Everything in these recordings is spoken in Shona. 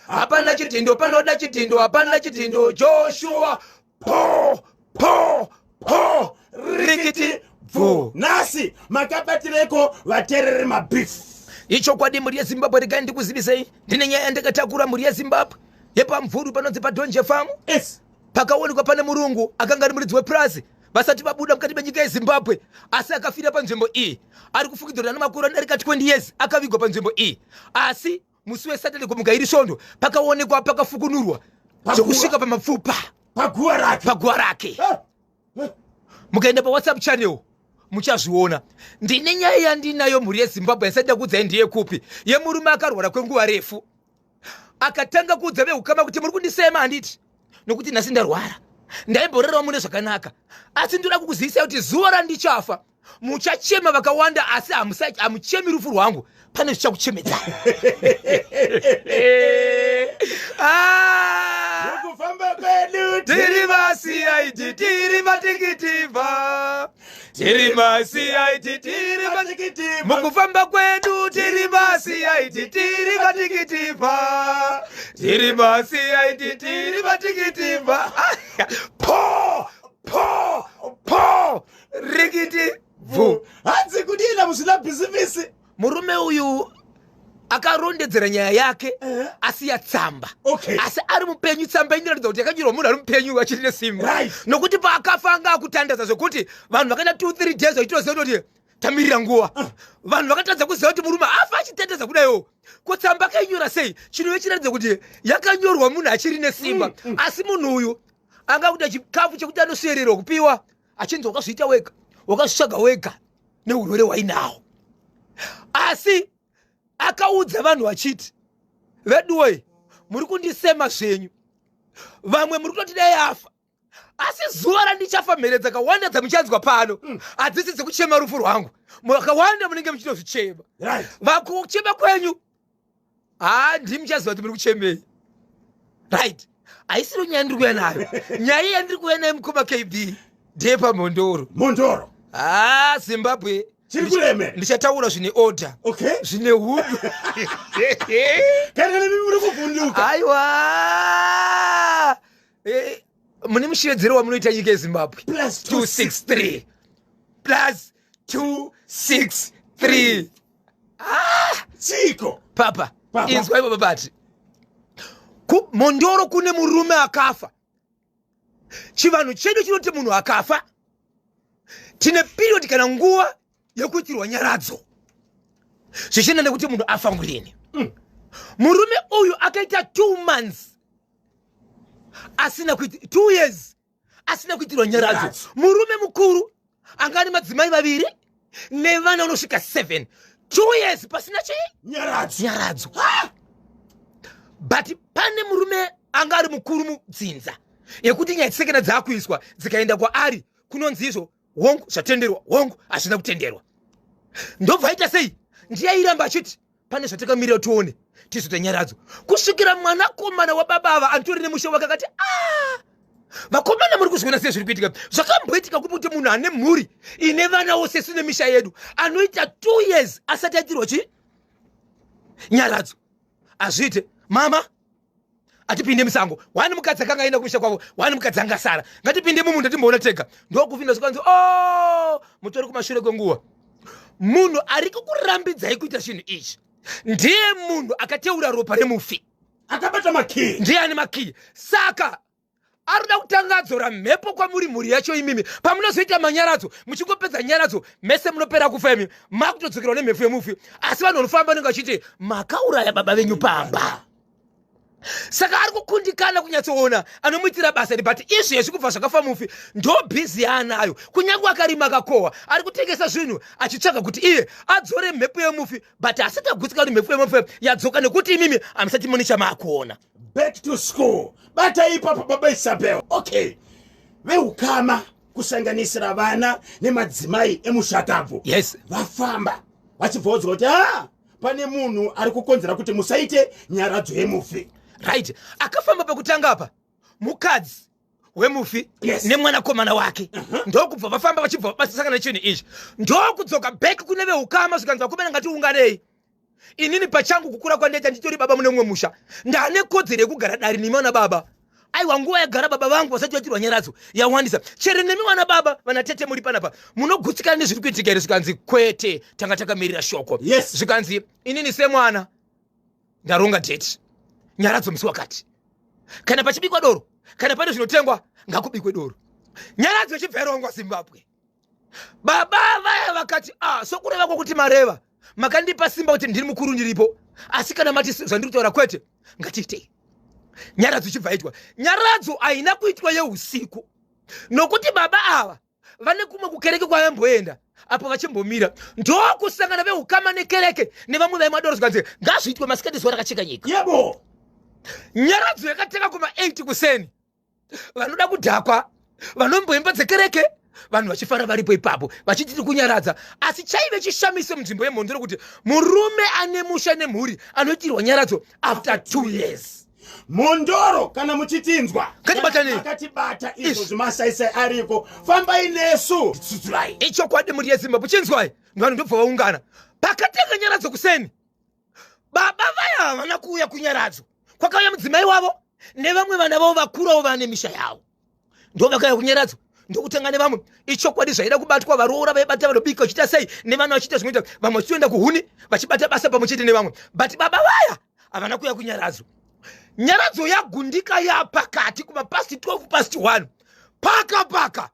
Hapana chidhindo, panoda chidhindo, hapana chidhindo. Joshua, po po po, rikiti bvu. Nhasi makabatireko vatereri mabeef. Ichokwadi mhuri yeZimbabwe, regai ndikuzivisei, ndine nyaya yandakatakura mhuri yeZimbabwe yepaMvuru panonzi paDonje Farm. Yes. Pakaonekwa pane murungu akanga ari muridzi wepurazi vasati vabuda mukati menyika yeZimbabwe, asi akafira panzvimbo iyi. Ari kufukidzirwa nemakore anodarika 20 years akavigwa panzvimbo iyi, asi musi weSaturday kumuka iri svondo pakaonekwa pakafukunurwa zvekusvika pamapfupa paguva rake. Paguva rake. Mukaenda paWhatsApp channel muchazviona. Ndine nyaya yandinayo mhuri yeZimbabwe yandisati ndakuudzai ndiye kupi, yemurume akarwara kwenguva refu, akatanga kuudza veukama kuti muri kundisema handiti, nokuti nhasi ndarwara, ndaimborerawo mune zvakanaka, asi ndoda kukuzivisai kuti zuva randichafa muchachema vakawanda, asi hamuchemi rufu rwangu, pane zvichakuchemedza. Ah! Mukufamba kwedu tiri vaCID, tiri vatikitivha, tiri maCID, tiri vatikitivha. Mukufamba kwedu tiri maCID, tiri vatikitivha, tiri maCID, tiri vatikitivha. Po po po, rikiti bvu. Hanzi kudina musina bhizimisi. Murume uyu akarondedzera nyaya yake asiya tsamba, asi ari mupenyu. Tsamba inoratidza kuti yakanyorwa munhu ari mupenyu achiri nesimba, nokuti paakafa anga akutandaza zvekuti vanhu vakaita 2 3 days vachitoziva kuti tamirira nguva. Vanhu vakatadza kuziva kuti murume afa achitandadza kudaiwo, ko tsamba akainyora sei? Chinove chiratidza kuti yakanyorwa munhu achiri nesimba. Asi munhu uyu anga kuda chikafu chekuti anosvererwa kupiwa achinzi wakazviita wega, wakazvitsvaga wega neurwere hwainawo. Asi akaudza vanhu vachiti, veduwei, muri kundisema zvenyu, vamwe muri kutoti dai afa, asi zuva randichafa mhere dzakawanda dzamuchanzwa pano hadzisi dzekuchema rufu rwangu. Vakawanda munenge muchitozvichema. Vakuchema kwenyu haa ndimi muchaziva kuti muri kuchemei, right? Haisiro nyaya ndiri kuuya nayo. Nyaya yandiri kuuya nayo, mukoma KB, ndeyepaMhondoro. Mhondoro. Haa, Zimbabwe. Chiri kuremera. Ndichataura zvine order, zvine hunhu. Kana nemi muri kuvhunduka. Aiwa, mune mushevedzero wamunoita nyika yeZimbabwe. Plus 263, plus 263. Ah! Chiko. Papa. Papa. Inzwa ipo babati, Mondoro kune murume akafa. Chivanhu chedu chinoti munhu akafa tine period kana nguva yekuitirwa nyaradzo, zvichienda nekuti munhu afa ngurini. Murume uyu akaita 2 months asina kuiti, 2 years asina kuitirwa nyaradzo. Nyaradzo. Murume mukuru anga ane madzimai vaviri nevana unosvika 7, 2 years pasina chii? Nyaradzo. Nyaradzo. But pane murume anga ari mukuru mudzinza yekuti nyaya dzisekena dzaakuiswa dzikaenda kwaari kunonzi izvo hongu zvatenderwa, hongu hazvina kutenderwa. Ndobva aita sei? Ndiye airamba achiti pane zvatakamirira tione tizoita nyaradzo, kusvikira mwanakomana wababa ava anditori nemusha wake akati, a vakomana, muri kuzviona sei zviri kuitika? Zvakamboitika kupi kuti munhu ane mhuri ine vana wose sine misha yedu anoita 2 years asati aitirwa chii? Nyaradzo. Hazviite mama, atipinde musango. Wani mukadzi akanga aenda kumisha kwavo, wani mukadzi angasara. Ngatipinde mumunda timboona tega. Ndokupinda zvikanzi, o mutori kumashure kwenguva, munhu ari kukurambidzai kuita chinhu ichi ndiye munhu akateura ropa remufi. Akabata makiyi. Ndiye ane makiyi, saka arikuda kutanga adzora mhepo kwamuri mhuri yacho imimi. Pamunozoita manyaradzo, muchingopedza nyaradzo mese munopera kufa imi, makutodzokerwa nemhepo yemufi. Asi vanhu vanofamba vanenge vachiti makauraya baba venyu pamba. Saka ari kukundikana kunyatsoona anomuitira basa iri. But izvezvi kubva zvakafa mufi ndo busy yaanayo, kunyange akarima akakohwa, ari kutengesa zvinhu achitsvaga kuti iye adzore mhepo yemufi, but asati agutsikana kuti mhepo yemufi yadzoka, nekuti imimi hamusati mune chamaakuona. Back to school. Bata ipapo, baba Isabel. Okay, veukama kusanganisira vana nemadzimai emushakabvu vafamba vachibvaudzwa kuti a pane munhu ari kukonzera kuti musaite nyaradzo yemufi. Right, akafamba pekutanga apa mukadzi wemufi nemwanakomana wake. Ndokubva vafamba vachibva vabasisangana nechinhu ichi, ndokudzoka back kune veukama, zvikanzi, vakomana, ngatiunganei. Inini pachangu kukura kwandaita nditori baba mune mumwe musha, ndane kodzero yekugara dare nemi vana baba. Aiwa, nguva yagara baba vangu vasati vaitirwa nyaradzo yawandisa. Chere nemi vana baba, vana tete muri panapa, munogutsikana nezviri kuitika here? Zvikanzi kwete, tanga takamirira shoko. Zvikanzi inini semwana ndaronga date, nyaradzo musi wakati. Kana pachibikwa doro, kana pane zvinotengwa, ngakubikwe doro. Nyaradzo ichibva yarongwa Zimbabwe. Baba vaya vakati, ah, sokureva kwokuti mareva, makandipa simba kuti ndiri mukuru ndiripo, asi kana mati zvandiri kutaura kwete, ngatiitei. Nyaradzo ichibva yaitwa. Nyaradzo haina kuitwa yeusiku, nokuti baba ava vane kumwe kukereke kwavamboenda apo vachimbomira, ndokusangana veukama nekereke nevamwe vaimwadoro, zvikanzi ngazviitwe masikati zuva rakacheka nyika. Yebo. Nyaradzo yakatanga kuma 8 kuseni. Vanoda kudhakwa vanomboimba dzekereke, vanhu vachifara varipo ipapo vachiti tiri kunyaradza. Asi chaive chishamiso munzvimbo yeMhondoro kuti murume ane musha nemhuri anoitirwa nyaradzo after 2 years. Mhondoro, kana muchitinzwa, Ngatibatanei. Akatibata izvo zvimasaisai ariko, fambai nesu, tsutsirai. Ichokwadi, mhuri yeZimbabwe, chinzwai. Vanhu ndobva vaungana pakatanga nyaradzo kuseni. Baba vaya havana kuuya kunyaradzo, kwakauya mudzimai wavo nevamwe vana vavo vakurawo vane misha yavo, ndo vakauya kunyaradzo, ndokutanga nevamwe. Ichokwadi, zvaida kubatwa, varoora vaibata, vanobika vachiita sei, nevana vachiita zvinoita, vamwe vachitoenda kuhuni vachibata basa pamwe chete nevamwe. But baba vaya havana kuuya kunyaradzo. Nyaradzo yagundika yapakati kuma past 12, past 1, paka paka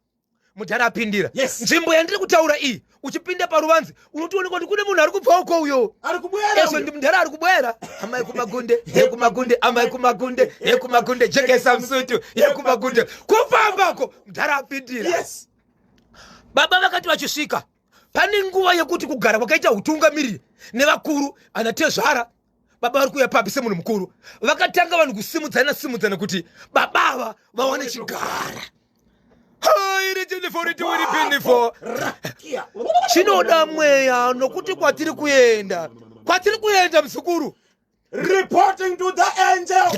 mudhara apindira. Nzvimbo yandiri kutaura iyi, uchipinda paruvanze unotoonekwa kuti kune munhu ari kubva uko uyo. Ari kubwera. Ezvo ndi mudhara ari kubwera. Amai kumagunde, yekumagunde, amai kumagunde, yekumagunde, jekesa musutu yekumagunde, kufambako mudhara apindira. Baba vakati vachisvika, pane nguva yekuti kugara kwakaita utungamiriri nevakuru ana tezvara, baba vari kuuya papi semunhu mukuru. Vakatanga vanhu kusimudzana simudzana kuti baba ava vawane chigara. Chinoda mweya, nokuti kwatiri kuenda, kwatiri kuenda muzukuru. Reporting to the angel.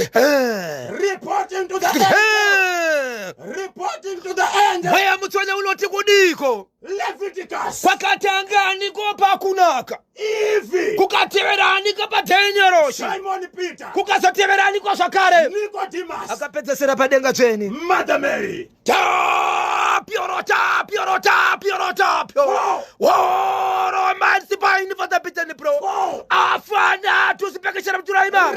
Reporting to the angel. Reporting to the angel. Mweya mutsvene unoti kudiko? Leviticus. Kwakatanga aniko pakunaka? Ivi. Kukatevera aniko padhenyoroshi? Simon Peter. Kukazotevera aniko zvakare? Nicodemus. Akapedzesera padenga tsvene. Mother Mary. Tapio, tapio, tapio, tapio. Woro mansipaini fatapitani pro. Afana tusipekeshera muturaima.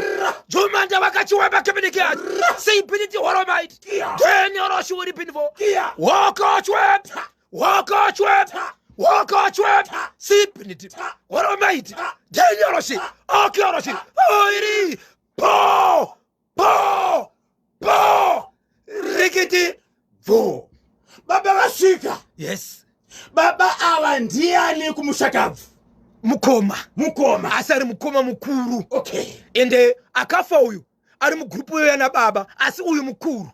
Jumanda vakachiwemba keminikia. Sipiniti horomait. Deni oroshuuri pinfo. Wokochwep. Wokochwep. Wokochwep. Sipiniti. Horomait. Deni oroshi. Okioroshi. Oiri. Po. Po. Po. Rikiti. Bvu. Baba vasvika. Yes. Baba ava ndiani kumushakabvu? Mukoma. Mukoma. Asi ari mukoma mukuru. Ende akafa uyu ari mugurupu iyo yana baba, asi uyu mukuru.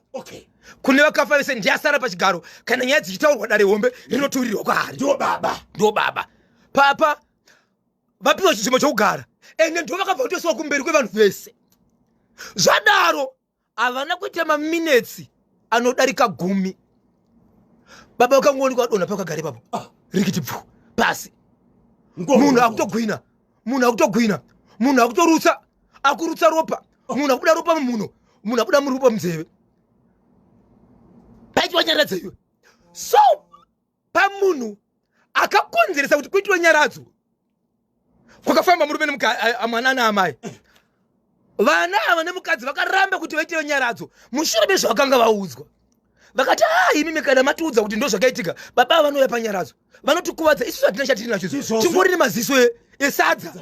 Kune vakafa vese ndiye asara pachigaro. Kana nyaya dzichitaurwa dare hombe rinoturirwa kwaari. Ndiwo baba. Ndiwo baba. Papa vapiwa chinzvimbo chokugara, ende ndo vakabva kutoiswa kumberi kwevanhu vese. Zvadaro havana kuita maminetsi anodarika 10, baba vakangoonekwa vadonha pakagara ipapo. Rikiti bvu pasi. Munhu akutogwina, munhu akutogwina, munhu akutorutsa, akurutsa ropa, munhu akubuda ropa mumhuno, munhu akubuda muropa munzeve. Paitwa nyaradzo iwe. So pamunhu akakonzeresa kuti kuitwe nyaradzo kwakafamba murume mwana naamai. Vana ava nemukadzi vakaramba kuti vaiteyo nyaradzo mushure mezvavakanga vaudzwa. Vakati, a imimi kana matiudza kuti ndo zvakaitika, baba vanouya panyaradzo vanotikuvadza isusu, hatina chatiri nacho, tingori nemaziso esadza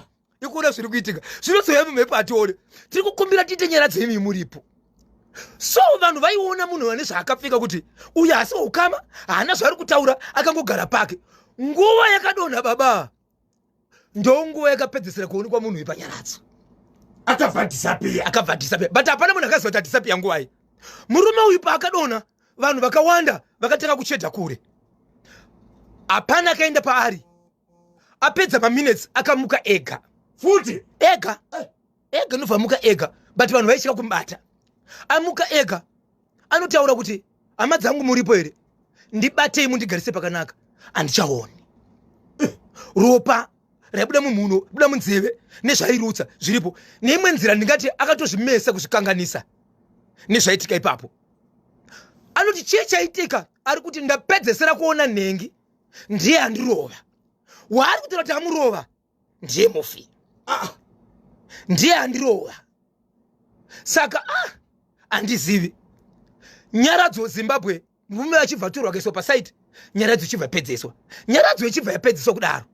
ikuona zviri kuitika, zvinozouya mumhepo hatione. Tiri kukumbira tiite nyaradzo imi muripo. So vanhu vaiona munhu vane zvaakapfeka kuti uyu haasi ukama, haana zvaari kutaura, akangogara pake. Nguva yakadonha baba ndonguva yakapedzisira kuonekwa munhu wepanyaradzo. Akabva disappear. Akabva disappear, but hapana munhu akaziva kuti adisappear nguvai. Murume uyu paakadonha, vanhu vakawanda vakatanga kuchedha kure, hapana akaenda paari. Apedza maminutes akamuka ega. Futi. Ega ega, ndobva amuka ega, but vanhu vaitya kumubata. Amuka ega anotaura kuti, hama dzangu, muripo here? Ndibatei mundigarise pakanaka, handichaoni ropa. raibuda mumhuno buda munzeve nezvairutsa zviripo. Neimwe nzira ndingati akatozvimesa kuzvikanganisa nezvaitika ipapo. Anoti chii chaitika? Ari kuti ndapedzesera kuona nhengi ndiye andirova. Waari kutaura kuti amurova ndiye mufi. Ah, ndiye andirova. Saka handizivi. Nyaradzo Zimbabwe, murume achibva atorwa akaiswa pasaiti, nyaradzo ichibva yapedzeswa. Nyaradzo ichibva yapedzeswa kudaro,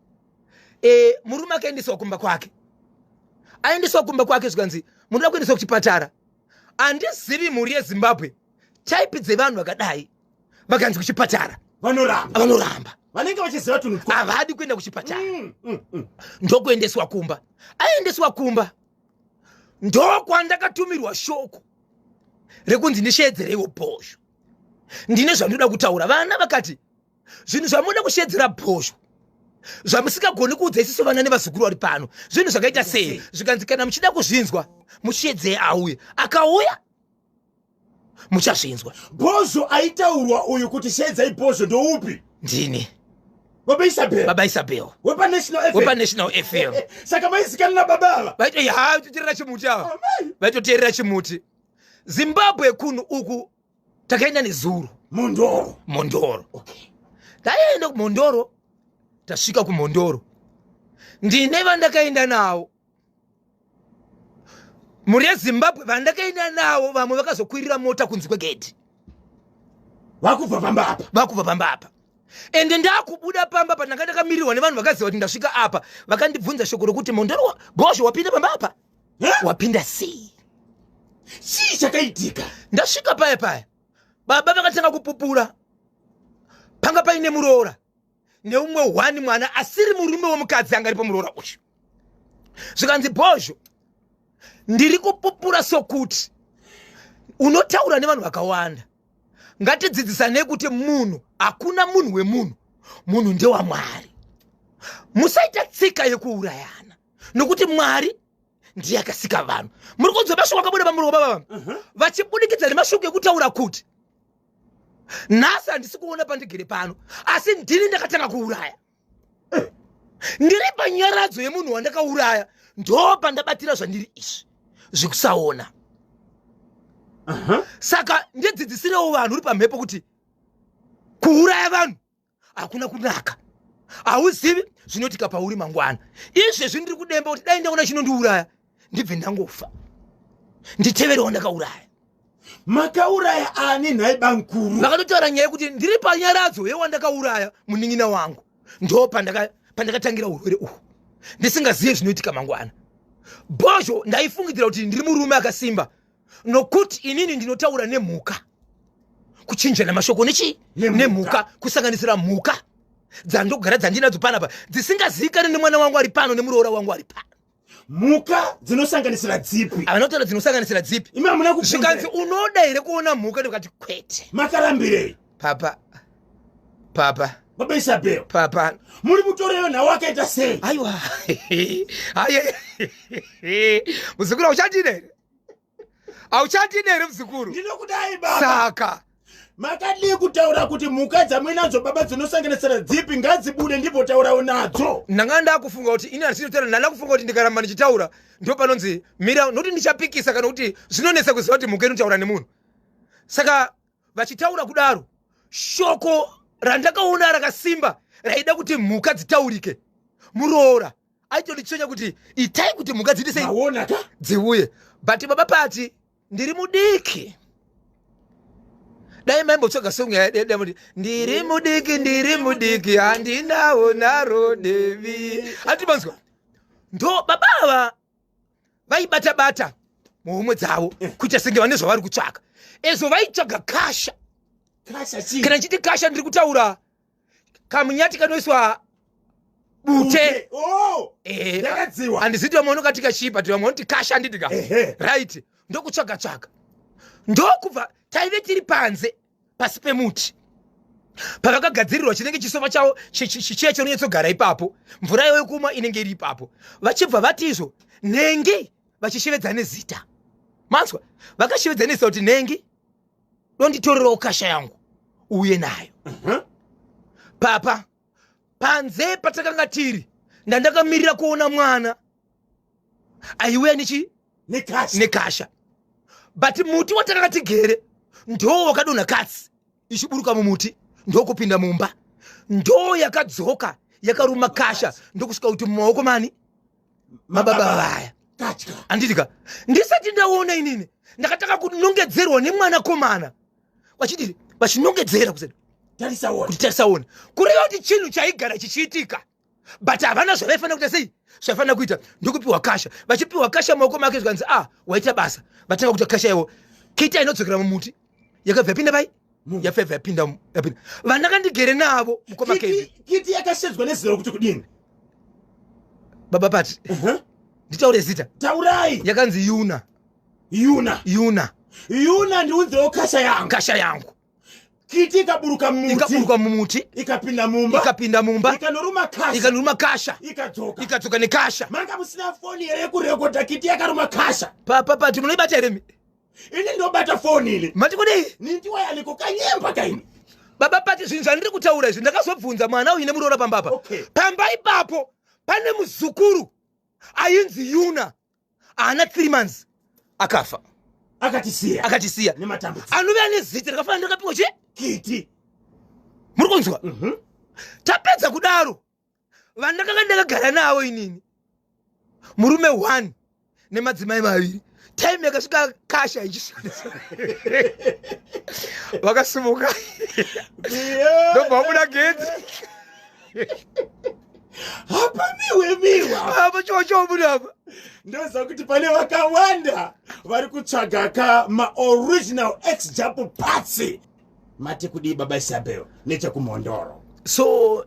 murume akaendeswa kumba kwake. Aendeswa kumba kwake zvikanzi munoda kuendeswa kuchipatara. Handizivi mhuri yeZimbabwe type dzevanhu vakadai vakanzi kuchipatara vanoramba, vanoramba. Vanenge vachiziva tunhu. Havadi kuenda kuchipatara. Ndokuendeswa kumba. Aendeswa kumba ndokwandakatumirwa shoko rekunzi ndisheedzereiwo Bhozho, ndine zvandinoda kutaura. Vana vakati zvinhu zvamunoda kusheedzera Bhozho zvamusingagoni kuudza isisu vana nevazukuru vari pano zvinhu zvakaita sei? Zvikanzi kana muchida kuzvinzwa musheedzei auye. Akauya, muchazvinzwa. Bhozho aitaurwa uyu kuti sheedzai Bhozho ndoupi? Ndini. Baba Isabel. Baba Isabel. WepaNational FM. WepaNational FM. Saka maizikanwa nababa ava? Vaitoteerera chimuti ava, vaitoteerera chimuti. Zimbabwe, kunhu uku takaenda nezuro. Mondoro. Mondoro. Taenda kuMondoro. Tasvika kuMondoro, ndine vandakaenda navo, mhuri yeZimbabwe. Vandakaenda navo vamwe vakazokwirira mota kunzi kwegedhi. Vakubva pamba apa. Vakubva pamba apa. Ende ndakubuda pamba pa, ndanga ndakamirirwa nevanhu vakaziva kuti ndasvika apa. Vakandibvunza shoko rokuti, "Mondoro, Bhozho wapinda pamba apa, wapinda sei?" Chii chakaitika? Ndasvika paya paya, baba vakatanga kupupura. Panga paine muroora neumwe hwani mwana asiri murume wemukadzi anga aripo muroora uyu. Zvikanzi, "Bhozho, ndiri kupupura sokuti unotaura nevanhu vakawanda. Ngatidzidzisanei kuti munhu, hakuna munhu wemunhu, munhu ndewaMwari. Musaita tsika yekuurayana nokuti Mwari ndiye akasika vanhu." Muri kunzwa mashoko akabuda pamuromo baba vachibudikidza nemashoko ekutaura kuti nhasi handisi kuona pandigere pano, asi ndini ndakatanga kuuraya. Ndiri panyaradzo yemunhu wandakauraya, ndo pandabatira zvandiri izvi zvekusaona. Saka ndidzidzisirewo vanhu uri pamhepo kuti kuuraya vanhu hakuna kunaka. Hauzivi zvinoitika pauri mangwana. Izvezvi ndiri kudemba kuti dai ndaona chinondiuraya ndibve ndangofa, nditevere wandakauraya." Makauraya ani nhai bankuru? Vakatotaura nyaya yekuti ndiri panyaradzo yewandakauraya, munin'ina wangu, ndo pandakatangira urwere uhu ndisingazive zvinoitika mangwana. Bhozho, ndaifungidzira kuti ndiri murume akasimba nokuti inini ndinotaura nemhuka, kuchinjana mashoko nechi nemhuka, kusanganisira mhuka dzandogara dzandinadzo panapa dzisingazivikani nemwana wangu ari pano nemuroora wangu ari pano. Mhuka dzinosanganisira dzipi? Havana kutaura dzinosanganisira dzipi. Imi hamuna? Zvikanzi, "Unoda here kuona mhuka?" Ndikati, "Kwete." Makarambirei? Papa, papa. Baba Isabel. Papa. Muri mutoreyo nhau akaita sei? Aiwa, aiwa, muzukuru, hauchandine here? Hauchandine here, muzukuru? Ndinokudai, baba. Saka Makadii kutaura kuti mhuka dzamuinadzo baba dzinosanganisira dzipi? Ngadzibude ndimbotaurawo nadzo. Ndanga ndakufunga kuti ini handisinotaura. Ndanda kufunga kuti ndikaramba ndichitaura ndo panonzi mira, nokuti ndichapikisa kana kuti zvinonetsa kuziva kuti mhuka inotaura nemunhu. Saka vachitaura kudaro, shoko randakaona rakasimba raida kuti mhuka dzitaurike. Muroora aitonditsvenya kuti itai kuti mhuka dziite sei? Maona ka? Dziuye. But baba pati ndiri mudiki, dai maimbotsvaga song yaidati "Ndiri mudiki, ndiri mudiki, handinawo naro devi". Hati manzwa? Ndo baba ava vaibata bata muhomwe dzavo kuita senge vane zvavari kutsvaka. Ezvo vaitsvaga kasha. Kasha chii? Kana nchiti kasha, ndiri kutaura kamunyati kanoiswa bute. Oh! Yakadziwa. Handiziti vamwe vanokati kachii, but vamwe vanoti kasha, handiti ka? Ehe. Right, ndokutsvaga tsvaga, ndokubva taive tiri panze pasi pemuti pavakagadzirirwa chinenge chisofa chavo chichiya chinonyatsogara ipapo, mvura yavo yekumwa inenge iri ipapo. Vachibva vati izvo nhengi, vachishevedza nezita, manzwa? Vakashevedza nezita kuti, "Nhengi, donditorerawo kasha yangu uye nayo." Papa, panze patakanga tiri Ndandakamirira kuona mwana aiuya nechi nekasha, nekasha. But muti watakanga tigere ndo wakadonha katsi ichiburuka mumuti ndokupinda mumba, ndo yakadzoka yakaruma kasha ndokusvika kuti mumaoko mani mababa vaya. Handiti ka? Ndisati ndaona inini ndakatanga kunongedzerwa nemwanakomana vachiti vachinongedzera kuseni kuti tarisaona, kureva kuti chinhu chaigara chichiitika, but havana zvavaifanira kuita. Sei zvaifanira kuita? Ndokupiwa kasha, vachipiwa kasha mumaoko make, zvikanzi, "Ah, waita basa." Vatanga kuita kasha iwo, kita inodzokera mumuti, yakabva yapinda pai, yabva yapinda, yapinda. Vandakandigere navo, mukoma Kevi, Kiti yakashedzwa nezero kuti kudini? Baba Pati, nditaure zita? Taurai. Yakanzi Yuna. Yuna? Yuna. Yuna, ndiunzewo kasha yangu. Kasha yangu. Kiti ikaburuka mumuti. Ikaburuka mumuti. Ikapinda mumba. Ikapinda mumba. Ikanoruma kasha. Ikanoruma kasha. Ikadzoka. Ikadzoka nekasha. Manga musina foni here yekurekodha kiti yakaruma kasha? Papa Pati, munoibata here mi? Ini ndobata foni ini. Mati kudii? Nindiwayaniko kanyemba kaini. Baba Pati, zvinhu zvandiri kutaura izvi, ndakazobvunza mwana uyu nemuroora pamba apa. Pamba ipapo pane muzukuru ainzi Yuna, haana 3 months akafa. Akatisiya. Akatisiya. Nematambudziko. Anove ane zita rakafanana ndakapiwa che kiti. Muri kunzwa? Tapedza kudaro, vandakanga ndakagara navo inini, murume 1 nemadzimai 2, time yakasvika kasha ichishandisa, vakasimuka ndobva vabuda gedzi. Hapamiwe miwa. Apa chochobuda apa. Ndoziva kuti pane vakawanda vari kutsvaga ka maoriginal ex Japo parts. Mati kudii, baba Isabel, nechekumhondoro? So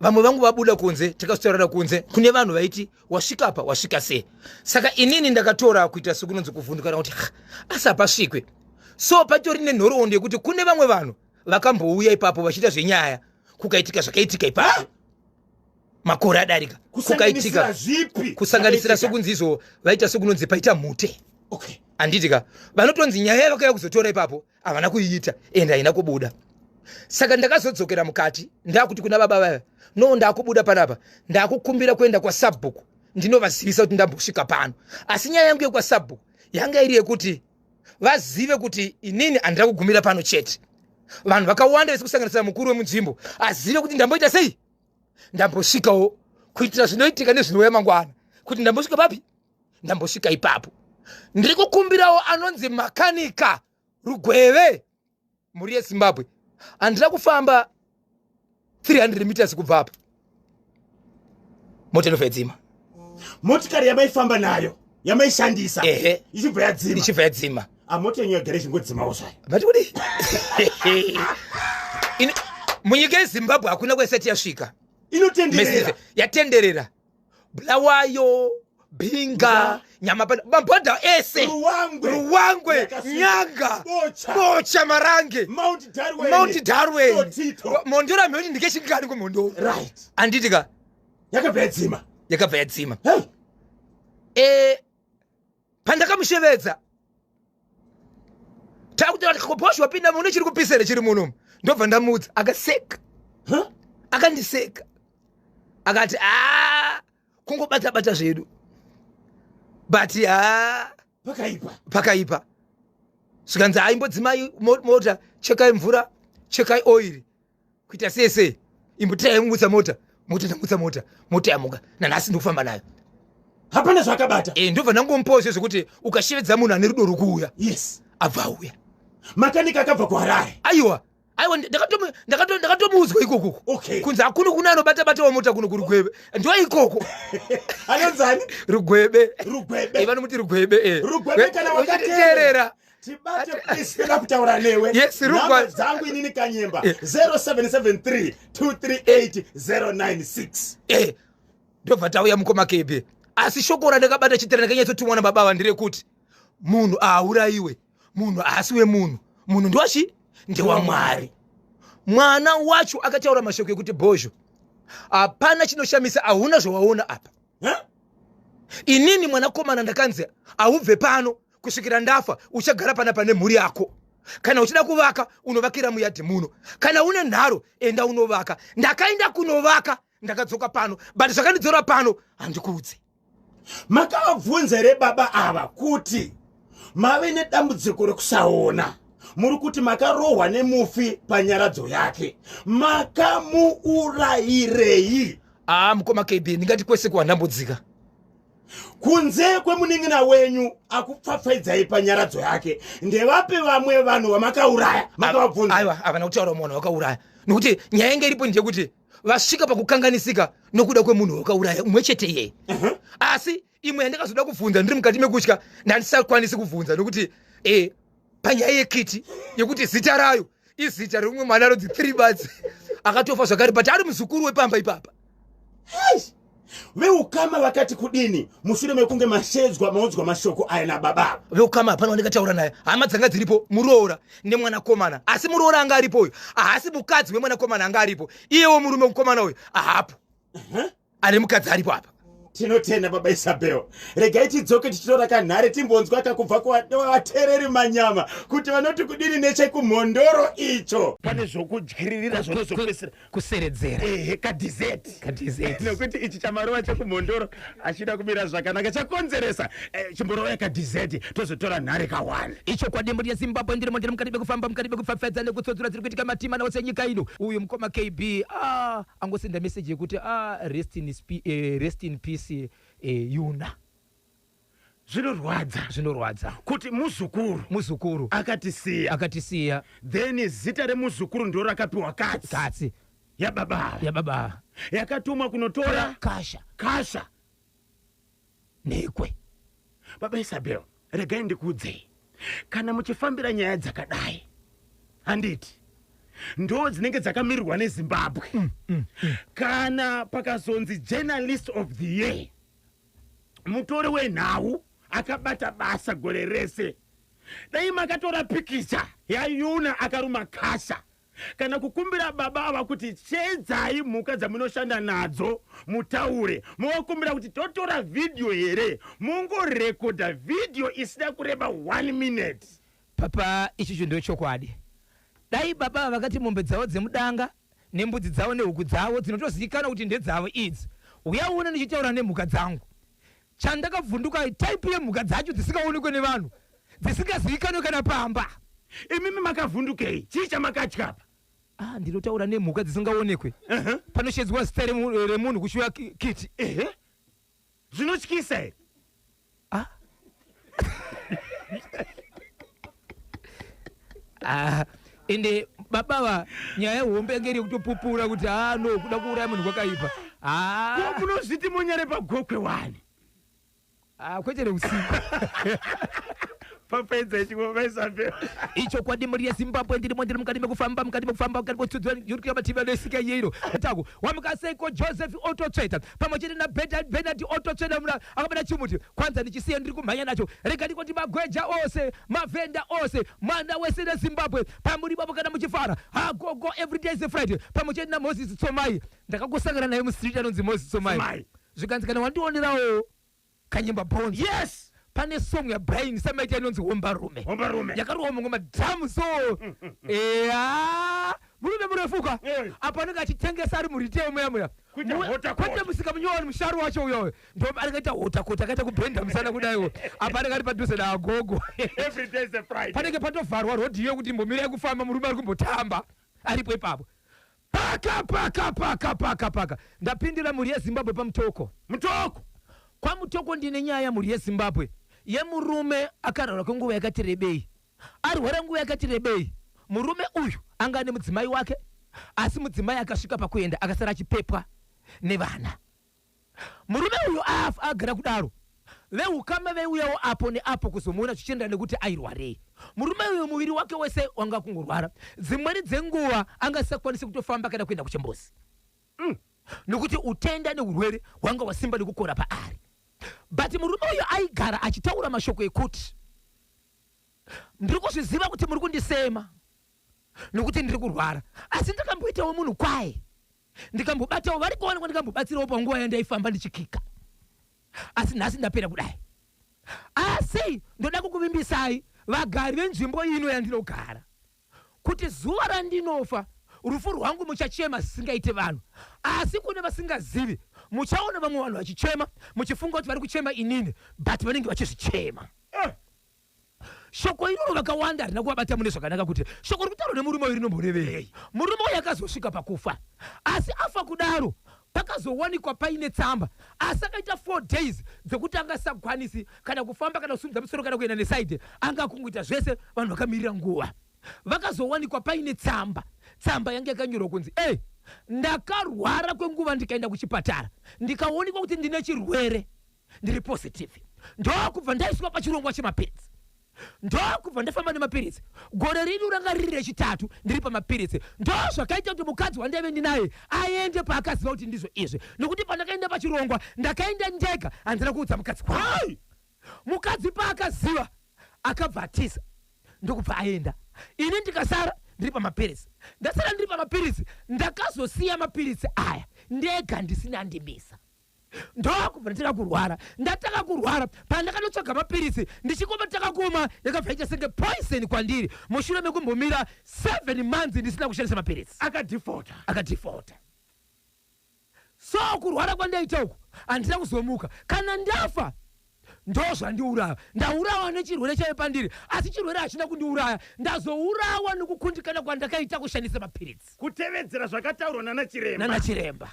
vamwe vangu vabuda kunze, takazotaurana kunze, kune vanhu vaiti wasvika apa, wasvika sei. Saka inini ndakatora kuita sekunonzi kuvhundukana kuti, "Ha, asi hapasvikwe." So patori nenhoroondo yekuti kune vamwe vanhu vakambouya ipapo vachiita zvenyaya, kukaitika zvakaitika ipapo makore adarika, kukaitika Kusanganisira zvipi? Kusanganisira Zvakaitika? sekunzi izvo vaita sekunonzi paita mhute. Handiti ka, vanotonzi nyaya yavakauya kuzotora ipapo havana kuiita ende haina kubuda. Saka ndakazodzokera mukati, ndakuti kuna baba vaya, "No, ndakubuda panapa, ndakukumbira kuenda kwasabhuku ndinovazivisa kuti ndambosvika pano." Asi nyaya yangu yekwasabhuku yanga iri yekuti vazive kuti inini handina kugumira pano chete. Vanhu vakawanda vese, kusanganisira mukuru wemunzvimbo, azive kuti ndamboita sei, ndambosvikawo, kuitira zvinoitika nezvinouya mangwana, kuti ndambosvika papi, ndambosvika ipapo. Ndiri kukumbirawo anonzi makanika Rugweve. Mhuri yeZimbabwe, handina kufamba 300 meters kubva apa, mota inobva yadzima. Motikari yamaifamba nayo, yamaishandisa? Ehe. Ichibva yadzima? Ichibva yadzima. Mota yenyu yagara ichingodzimawo zvayo. Mati kudii? Munyika yeZimbabwe hakuna kwaisati yasvika. Inotenderera. Mercedes yatenderera Bulawayo, Binga, Nyamapanda, mabhodha ese. Ruwangwe. Ruwangwe. Yakasvika. Nyanga. Bocha. Bocha, Marange. Mount Darwin. Mount Darwin. Dotito. Mondoro amheni ndikechingani kumhondoro. Handiti ka? Yakabva yadzima. Yakabva yadzima. Hey. Pandakamushevedza, takuti koposho wapinda muno, chiri kupisa here chiri munomu? Ndobva ndamuudza, akaseka. Huh? Akandiseka akati, "A, kungobata bata zvedu, but ha." Pakaipa. Pakaipa. Zvikanzi, "Aimbodzimai mota, chekai mvura, chekai oiri, kuita sei sei, imbotirai mumutsa mota." Mota, ndamutsa mota, mota yamuka. Nanhasi ndikufamba nayo. Hapana zvakabata. E, ndobva ndangomupawo zve zvekuti ukashevedza munhu ane rudo rwokuuya. Abva auya. Makanika akabva kuHarare? Aiwa, aiwa, ndakatomuudzwa ikoko. Kunzi hakuna kuna anobata batawo mota kuno kuRugwebe, ndo ikoko. Anonzani? Rugwebe. Rugwebe. Eh, vanomuti Rugwebe, eh. Rugwebe, kana wakateerera, tibate please, toda kutaura newe. Yes, Namba dzangu inini Kanyemba, 0773 238 096. Eh, ndobva tauya, mukoma Kebe. Asi shoko randakabata chitera ndakanyatsotumwa nababa ava nderekuti munhu aurayiwe, munhu haasi wemunhu, munhu ndochi ndewamwari. Mwana wacho akataura mashoko ekuti, "Bhozho, hapana chinoshamisa, hauna zvawaona apa." Huh? Inini mwanakomana ndakanzi haubve pano kusvikira ndafa, uchagara pana pane mhuri yako. Kana uchida kuvaka, unovakira muyadhi muno. Kana une nharo, enda unovaka. Ndakaenda kunovaka. Ndakadzoka pano, but zvakandidzora pano handikuudze. Makavabvunza here baba ava kuti mave nedambudziko rekusaona? Muri kuti makarohwa nemufi panyaradzo yake, makamuurayirei? Aa, mukoma KB, ndingati kwese kuwandambudzika. Kunze kwemunin'ina wenyu akupfapfaidzai panyaradzo yake, ndevapi vamwe vanhu vamakauraya? Makavabvunza? Aiwa, havana kutaura munhu wakauraya, nokuti nyaya inge iripo ndeyekuti vasvika pakukanganisika nokuda kwemunhu wakauraya umwe chete iyeye. Asi imwe yandakazoda kubvunza ndiri mukati mekutya, ndandisakwanisi kubvunza nokuti panyaya yekiti yekuti zita rayo izita reumwe mwana anonzi 3 months akatofa zvakare, but ari muzukuru wepamba ipapa. Veukama vakati kudini mushure mekunge mashedzwa, maudzwa mashoko aya nababa ava? Veukama hapana wandikataura naye. Hama dzanga dziripo muroora nemwanakomana, asi muroora anga aripo uyu haasi mukadzi wemwanakomana anga aripo. Iyewo murume mukomana uyu hapo, ane mukadzi aripo apa. Tinotenda, baba Isabel. Regai tidzoke tichitora kanhare, timbonzwa kakubva kuvateereri manyama kuti vanoti kudini nechekumhondoro icho. Pane zvokudyiririra zvinozopesera kuseredzera. Ehe, kadessert. Kadessert. Nekuti ichi chamarova chekumhondoro achida kumira zvakanaka, chakonzeresa. Chimborova kadessert, tozotora nhare ka1. Ichokwadi, mhuri yeZimbabwe, ndirimo, ndiri mukati mekufamba, mukati mekupfapfadza nekutsodzora dziri kuitika matima ose enyika ino. Uyu mukoma KB angosenda meseji yekuti rest in peace, Yuna. Zvinorwadza. Zvinorwadza. Kuti muzukuru muzukuru akatisiya. Akatisiya. Then zita remuzukuru ndo rakapiwa katsi. Katsi. Yababa ava. Yababa. Yakatumwa kunotora kasha. Kasha. Nekwe. Baba Isabel, regai ndikuudzei, kana muchifambira nyaya dzakadai, handiti ndo dzinenge dzakamirirwa neZimbabwe? Kana pakazonzi journalist of the year, mutori wenhau akabata basa gore rese, dai makatora pikicha yaYuna akaruma kasha, kana kukumbira baba ava kuti chedzai mhuka dzamunoshanda nadzo mutaure, movakumbira kuti totora vhidhiyo here, mongorekodha vhidhiyo isina kureba 1 minute. Papa, ichicho ndo chokwadi. Dai baba ava vakati mombe dzavo dzemudanga nembudzi dzavo nehuku dzavo dzinotozivikanwa kuti ndedzavo idzi, uya uone ndichitaura nemhuka dzangu. Chandakavhunduka, type yemhuka dzacho dzisingaonekwe nevanhu, dzisingazivikanwe kana pamba. Imimi makavhundukei? Chii chamakatya apa? Ah, ndinotaura nemhuka dzisingaonekwe. Panoshedzwa zita remunhu kushuya kiti. Ehe, zvinotyisa here? Ah. Ah, ende baba va, nyaya hombe yange iri yekutopupura kuti ha, no, kuda kuuraya munhu kwakaipa. Ko Ah, munozviti monyare paGokwe wani? Ah, kwete neusiku. Papedza chingoma, Isabel. Ichokwadi, mhuri yeZimbabwe, ndirimo, ndiri mukati mekufamba, mukati mekufamba, mukati mekutsudzura yurikira mativi anosika yeiro tako. Wamukaseiko Joseph ototsveta pamwe chete naBernard ototsveta muna akabata chimuti kwanza ndichisiya ndiri kumhanya nacho. Rega ndikoti magweja ose, mavhenda ose, mwana wese neZimbabwe pamuri ipapo kana muchifara hagogo. Every day is a Friday pamwe chete naMoses Tsomai. Ndakangosangana naye mustreet, anonzi Moses Tsomai. Tsomai. Zvikanzi kana wandionerawo kanyemba bhonzo. Pane song yaBrian Samaita inonzi Hombarume. Hombarume. Yakarohwa mamwe madhamu so. Eya, murume murefuka. Apo anenge achitengesa ari muretail muya muya. Kuita hota kota. Kwete musika munyowani, musharu wacho uyoyo ndo anenge aita hota kota, akaita kubhenda musana kudaiwo. Apa anenge ari padhuze naagogo. Every day is a Friday. Panenge patovharwa rodhi iyo kuti mbomirai kufamba, murume ari kumbotamba aripo ipapo. Paka paka paka paka paka ndapindira, mhuri yeZimbabwe, paMutoko. Mutoko. KwaMutoko ndine nyaya, mhuri yeZimbabwe, yemurume akarwara kwenguva yakati rebei. Arwara nguva yakati rebei, murume uyu anga ane mudzimai wake, asi mudzimai akasvika pakuenda, akasara achipepwa nevana. Murume uyu afa agara kudaro, veukama veiuyawo apo neapo kuzomuona zvichienderana nekuti airwarei. Murume uyu muviri wake wese wanga kungorwara. Dzimweni dzenguva anga asisakwanisi kutofamba kana kuenda kuchimbuzi, nekuti utenda neurwere hwanga hwasimba nekukora paari. But murume uyu aigara achitaura mashoko ekuti, "Ndiri kuzviziva kuti muri kundisema nokuti ndiri kurwara, asi ndakamboitawo munhu kwaye, ndikambobatawo vari kuwanikwa, ndikambobatsirawo panguva yandaifamba ndichikika, asi nhasi ndapera kudai. Asi ndoda kukuvimbisai, vagari venzvimbo ino yandinogara, kuti zuva randinofa, Rufu rwangu muchachema zvisingaite vanhu, asi kune vasingazivi muchaona vamwe vanhu vachichema muchifunga kuti vari kuchema inini, but vanenge vachizvichema. Shoko iroro vakawanda harina kuvabata mune zvakanaka, kuti shoko riri kutaurwa nemurume uyu rinomborevei. Murume uyu akazosvika pakufa, asi afa kudaro pakazowanikwa paine tsamba, asi akaita 4 days dzekuti angasakwanisi kana kufamba kana kusimudza musoro kana kuenda nesaidi, anga akungoita zvese, vanhu vakamirira nguva. Vakazowanikwa paine tsamba, tsamba yange yakanyorwa kunzi e ndakarwara kwenguva, ndikaenda kuchipatara ndikaonekwa kuti ndine chirwere, ndiri positive, ndokubva ndaiswa pachirongwa chemapiritsi, ndokubva ndafamba nemapiritsi. Gore rino ranga riri rechitatu ndiri pamapiritsi. Ndo zvakaita kuti mukadzi wandaive ndinaye aende paakaziva kuti ndizvo izvi, nokuti pandakaenda pachirongwa ndakaenda ndega, handina kuudza mukadzi wangu. Mukadzi paakaziva akabva atiza ndokubva aenda, ini ndikasara ndiri pamapiritsi. Ndasara ndiri pamapiritsi, ndakazosiya mapiritsi aya ndega ndisina andimisa, ndokubva ndatanga kurwara. Ndatanga kurwara, pandakanotsvaga mapiritsi ndichingoma takakuma, yakabva yaita senge poison kwandiri mushure mekumbomira 7 months ndisina kushandisa mapiritsi. Akadefota. Akadefota. So kurwara kwandaita uku handina kuzomuka. Kana ndafa ndo zvandiuraya, ndaurawa nechirwere chaive pandiri, asi chirwere hachina kundiuraya, ndazourawa nekukundikana kwandakaita kushandisa mapiritsi, kutevedzera zvakataurwa nana chiremba. Nana chiremba.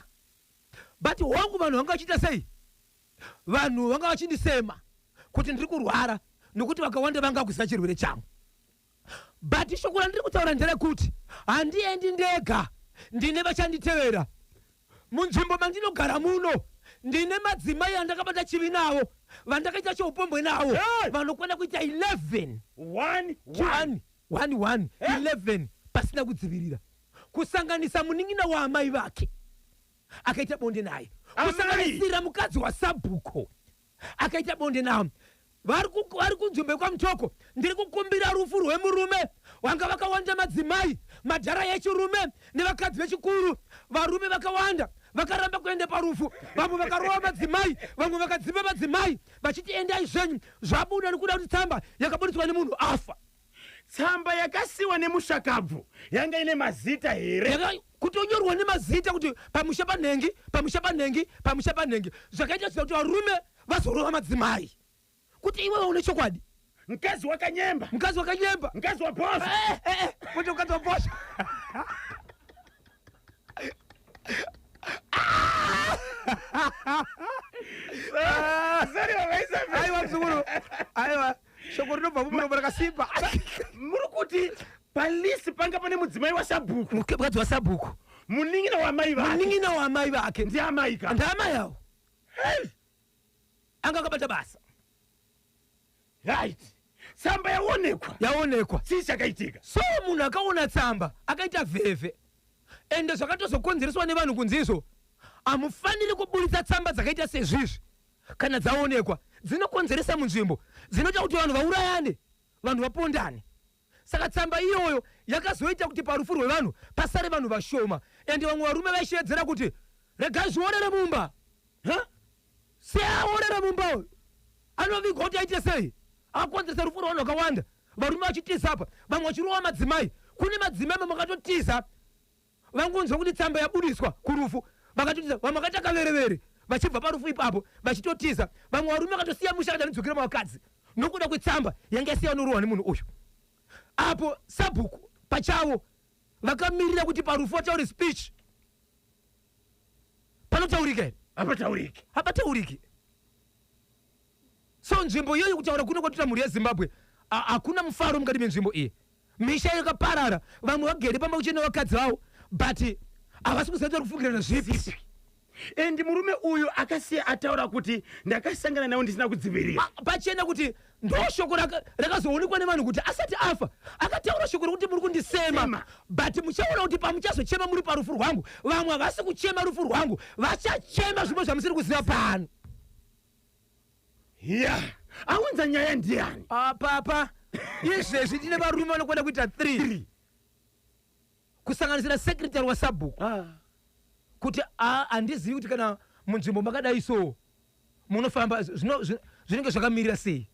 But hongu, vanhu vanga vachiita sei, vanhu vanga vachindisema kuti ndiri kurwara, nokuti vakawanda vanga kuziva chirwere changu. But shoko randiri kutaura nderekuti handiendi ndega, ndine vachanditevera. Munzvimbo mandinogara muno ndine madzimai andakabata chivi navo, vandakaita cheupombwe navo, vanokwana kuita 11. 1 1. 1 1 11 pasina kudzivirira, kusanganisa munin'ina waamai vake akaita bonde naye, kusanganisira mukadzi wasabhuko akaita bonde nawo. Vari kunzvimbo yekwaMutoko. Ndiri kukumbira rufu rwemurume wanga vakawanda, madzimai madhara echirume nevakadzi vechikuru. Varume vakawanda vakaramba kuenda parufu, vamwe vakarova madzimai, vamwe vakadzimba madzimai vachiti endai zvenyu. Zvabuda nekuda kuti tsamba yakabudiswa nemunhu afa. Tsamba yakasiwa nemushakabvu yanga ine mazita here? Kutonyorwa nemazita kuti pamusha panhengi, pamusha panhengi, pamusha panhengi. Zvakaita zvida kuti varume vazorova madzimai kuti iwewe une chokwadi. Mukadzi wakanyemba. Mukadzi wakanyemba. Mukadzi wabhosva. Kuti mukadzi wabhosva. Sorry, Baba Isabel. Aiwa mzukuru, aiwa, shoko rinobva mumuromo rakasimba. Muri kuti palist panga pane mudzimai wasabhuku? Mukadzi wasabhuku. Munin'ina wamai vake. Munin'ina wamai vake. Ndiamai ka? Ndiamai avo. Anga akabata basa. Right, tsamba yaonekwa. Yaonekwa. Chii chakaitika? So munhu akaona tsamba akaita vhevhe, ende zvakatozokonzereswa nevanhu kunzi izvo hamufaniri kuburitsa tsamba dzakaita sezvizvi. Kana dzaonekwa dzinokonzeresa munzvimbo, dzinoita kuti vanhu vaurayane, vanhu vapondane. Saka tsamba iyoyo yakazoita kuti parufu rwevanhu pasare vanhu vashoma, ende vamwe varume vaishevedzera kuti regai zviorere mumba. Seaorere mumba uyu anovigwa kuti aite sei? Akonzeresa rufu rwevanhu vakawanda, varume vachitiza apa, vamwe vachirova madzimai. Kune madzimai mamwe akatotiza vangonzwa kuti tsamba yabudiswa kurufu, vakatotiza. Vamwe vakaita kaverevere vachibva parufu ipapo vachitotiza. Vamwe varume vakatosiya musha akati andidzokera mavakadzi nokuda kwetsamba yanga yasiya norohwa nemunhu uyu. Apo sabhuku pachavo vakamirira kuti parufu vataure speech, panotaurika here? Hapatauriki. Hapatauriki. So nzvimbo iyoyo, kutaura kuno kwatoita mhuri yeZimbabwe, hakuna mufaro mukati menzvimbo iyi. Misha yakaparara, vamwe vagere pamba kuchena vakadzi vavo, but havasi kuziva kuti vari kufungirana zvipi. And murume uyu akasiya ataura kuti ndakasangana nawo ndisina kudzivirira. Pachena kuti ndo shoko rakazoonekwa nevanhu kuti asati afa akataura shoko rekuti muri kundisema, Sema. but muchaona kuti pamuchazochema muri parufu rwangu, vamwe havasi kuchema rufu rwangu, vachachema zvimwe zvamusiri kuziva pano. Ya, aunza nyaya ndiani? Papa, izvezvi tine varume vanokwana kuita 3, kusanganisira secretary wasabhuku, kuti handizivi kuti kana munzvimbo makadai so munofamba zvinenge zvakamirira sei,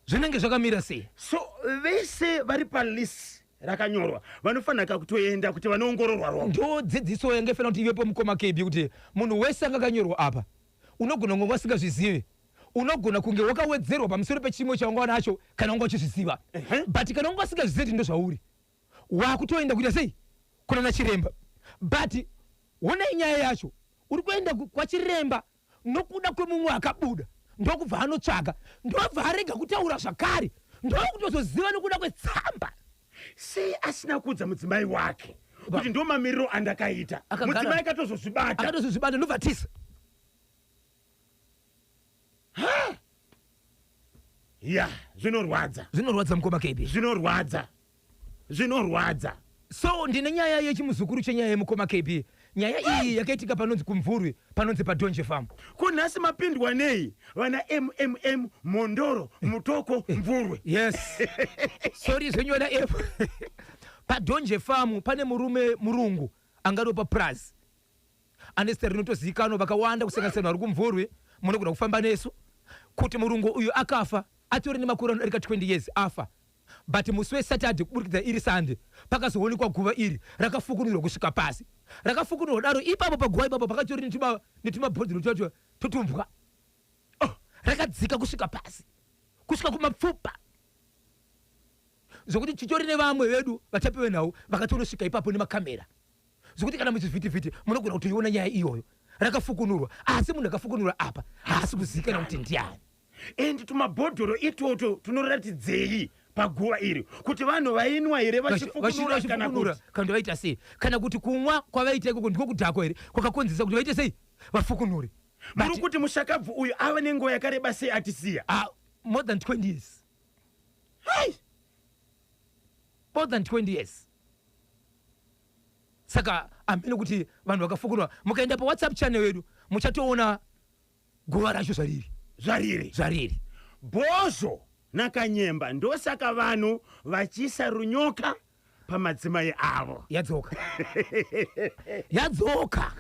zvinenge zvakamira sei. So vese vari palist. Rakanyorwa, vanofanira kutoenda kuti vanoongororwa ropa. Ndo dzidziso yange ifanira kuti ivepo, mukoma KB, kuti munhu wese anga akanyorwa apa, unogona kunge wasingazvizivi, unogona kunge wakawedzerwa pamusoro pechimwe chawanga wanacho kana wanga uchizviziva. But kana wanga usingazvizivi kuti ndozvauri, wakutoenda kuita sei? Kunana chiremba. But honai nyaya yacho, uri kuenda kwachiremba nokuda kwemumwe akabuda, ndokubva anotsvaga, ndobva arega kutaura zvakare, ndokutozoziva nokuda kwetsamba. Sei asina kuudza mudzimai wake kuti ndo mamiriro andakaita? Mudzimai akatozozvibata. Akatozozvibata, ndobva tisa. Ya, zvinorwadza. Zvinorwadza, mukoma KB. Zvinorwadza, zvinorwadza. So ndine nyaya yechimuzukuru chenyaya yemukoma KB. Nyaya iyi yakaitika panonzi kuMvurwi, panonzi paDonje Farm. Ko nhasi mapindwa nei, vana mmm Mondoro, Mutoko, Mvurwe? Yes, sorry zvenyu vana F. PaDonje Farm pane murume murungu angariwo papurazi, ane zita rinotozivikanwa vakawanda, kusanganisira vari kuMvurwi. Munogona kufamba nesu kuti murungu uyu akafa atori nemakore anodarika 20 years afa. But musi weSaturday, kuburikidza iri Sunday, pakazoonekwa guva iri rakafukunurwa kusvika pasi. Rakafukunurwa daro, ipapo paguva ipapo pakatori netumabhodhoro twacho totumbwa. Oh, rakadzika kusvika pasi, kusvika kumapfupa, zvokuti titori nevamwe vedu vatapi venhau vakatonosvika ipapo nemakamera, zvokuti kana muchivhitivhiti munogona kutoiona nyaya iyoyo. Rakafukunurwa, asi munhu akafukunurwa apa haasi kuzivikanwa kuti ndiani. And tumabhodhoro itoto tunoratidzei paguva iri? Kuti vanhu vainwa here vachifukunura, kana vachifukunura kuti kana kuti vaita sei? Kana kuti kumwa kwavaita ikoko ndiko kudhakwa here kwakakonzeresa kuti vaite sei, vafukunure? Muri kuti mushakabvu uyu ava nenguva yakareba sei atisiya? Ah, more than 20 years. Hai. More than 20 years. Saka hamene kuti vanhu vakafukunura. Mukaenda paWhatsApp channel yedu muchatoona guva racho zvariri. Zvariri. Zvariri. Bhozho naKanyemba, ndosaka vanhu vachiisa runyoka pamadzimai avo. Yadzoka, yadzoka.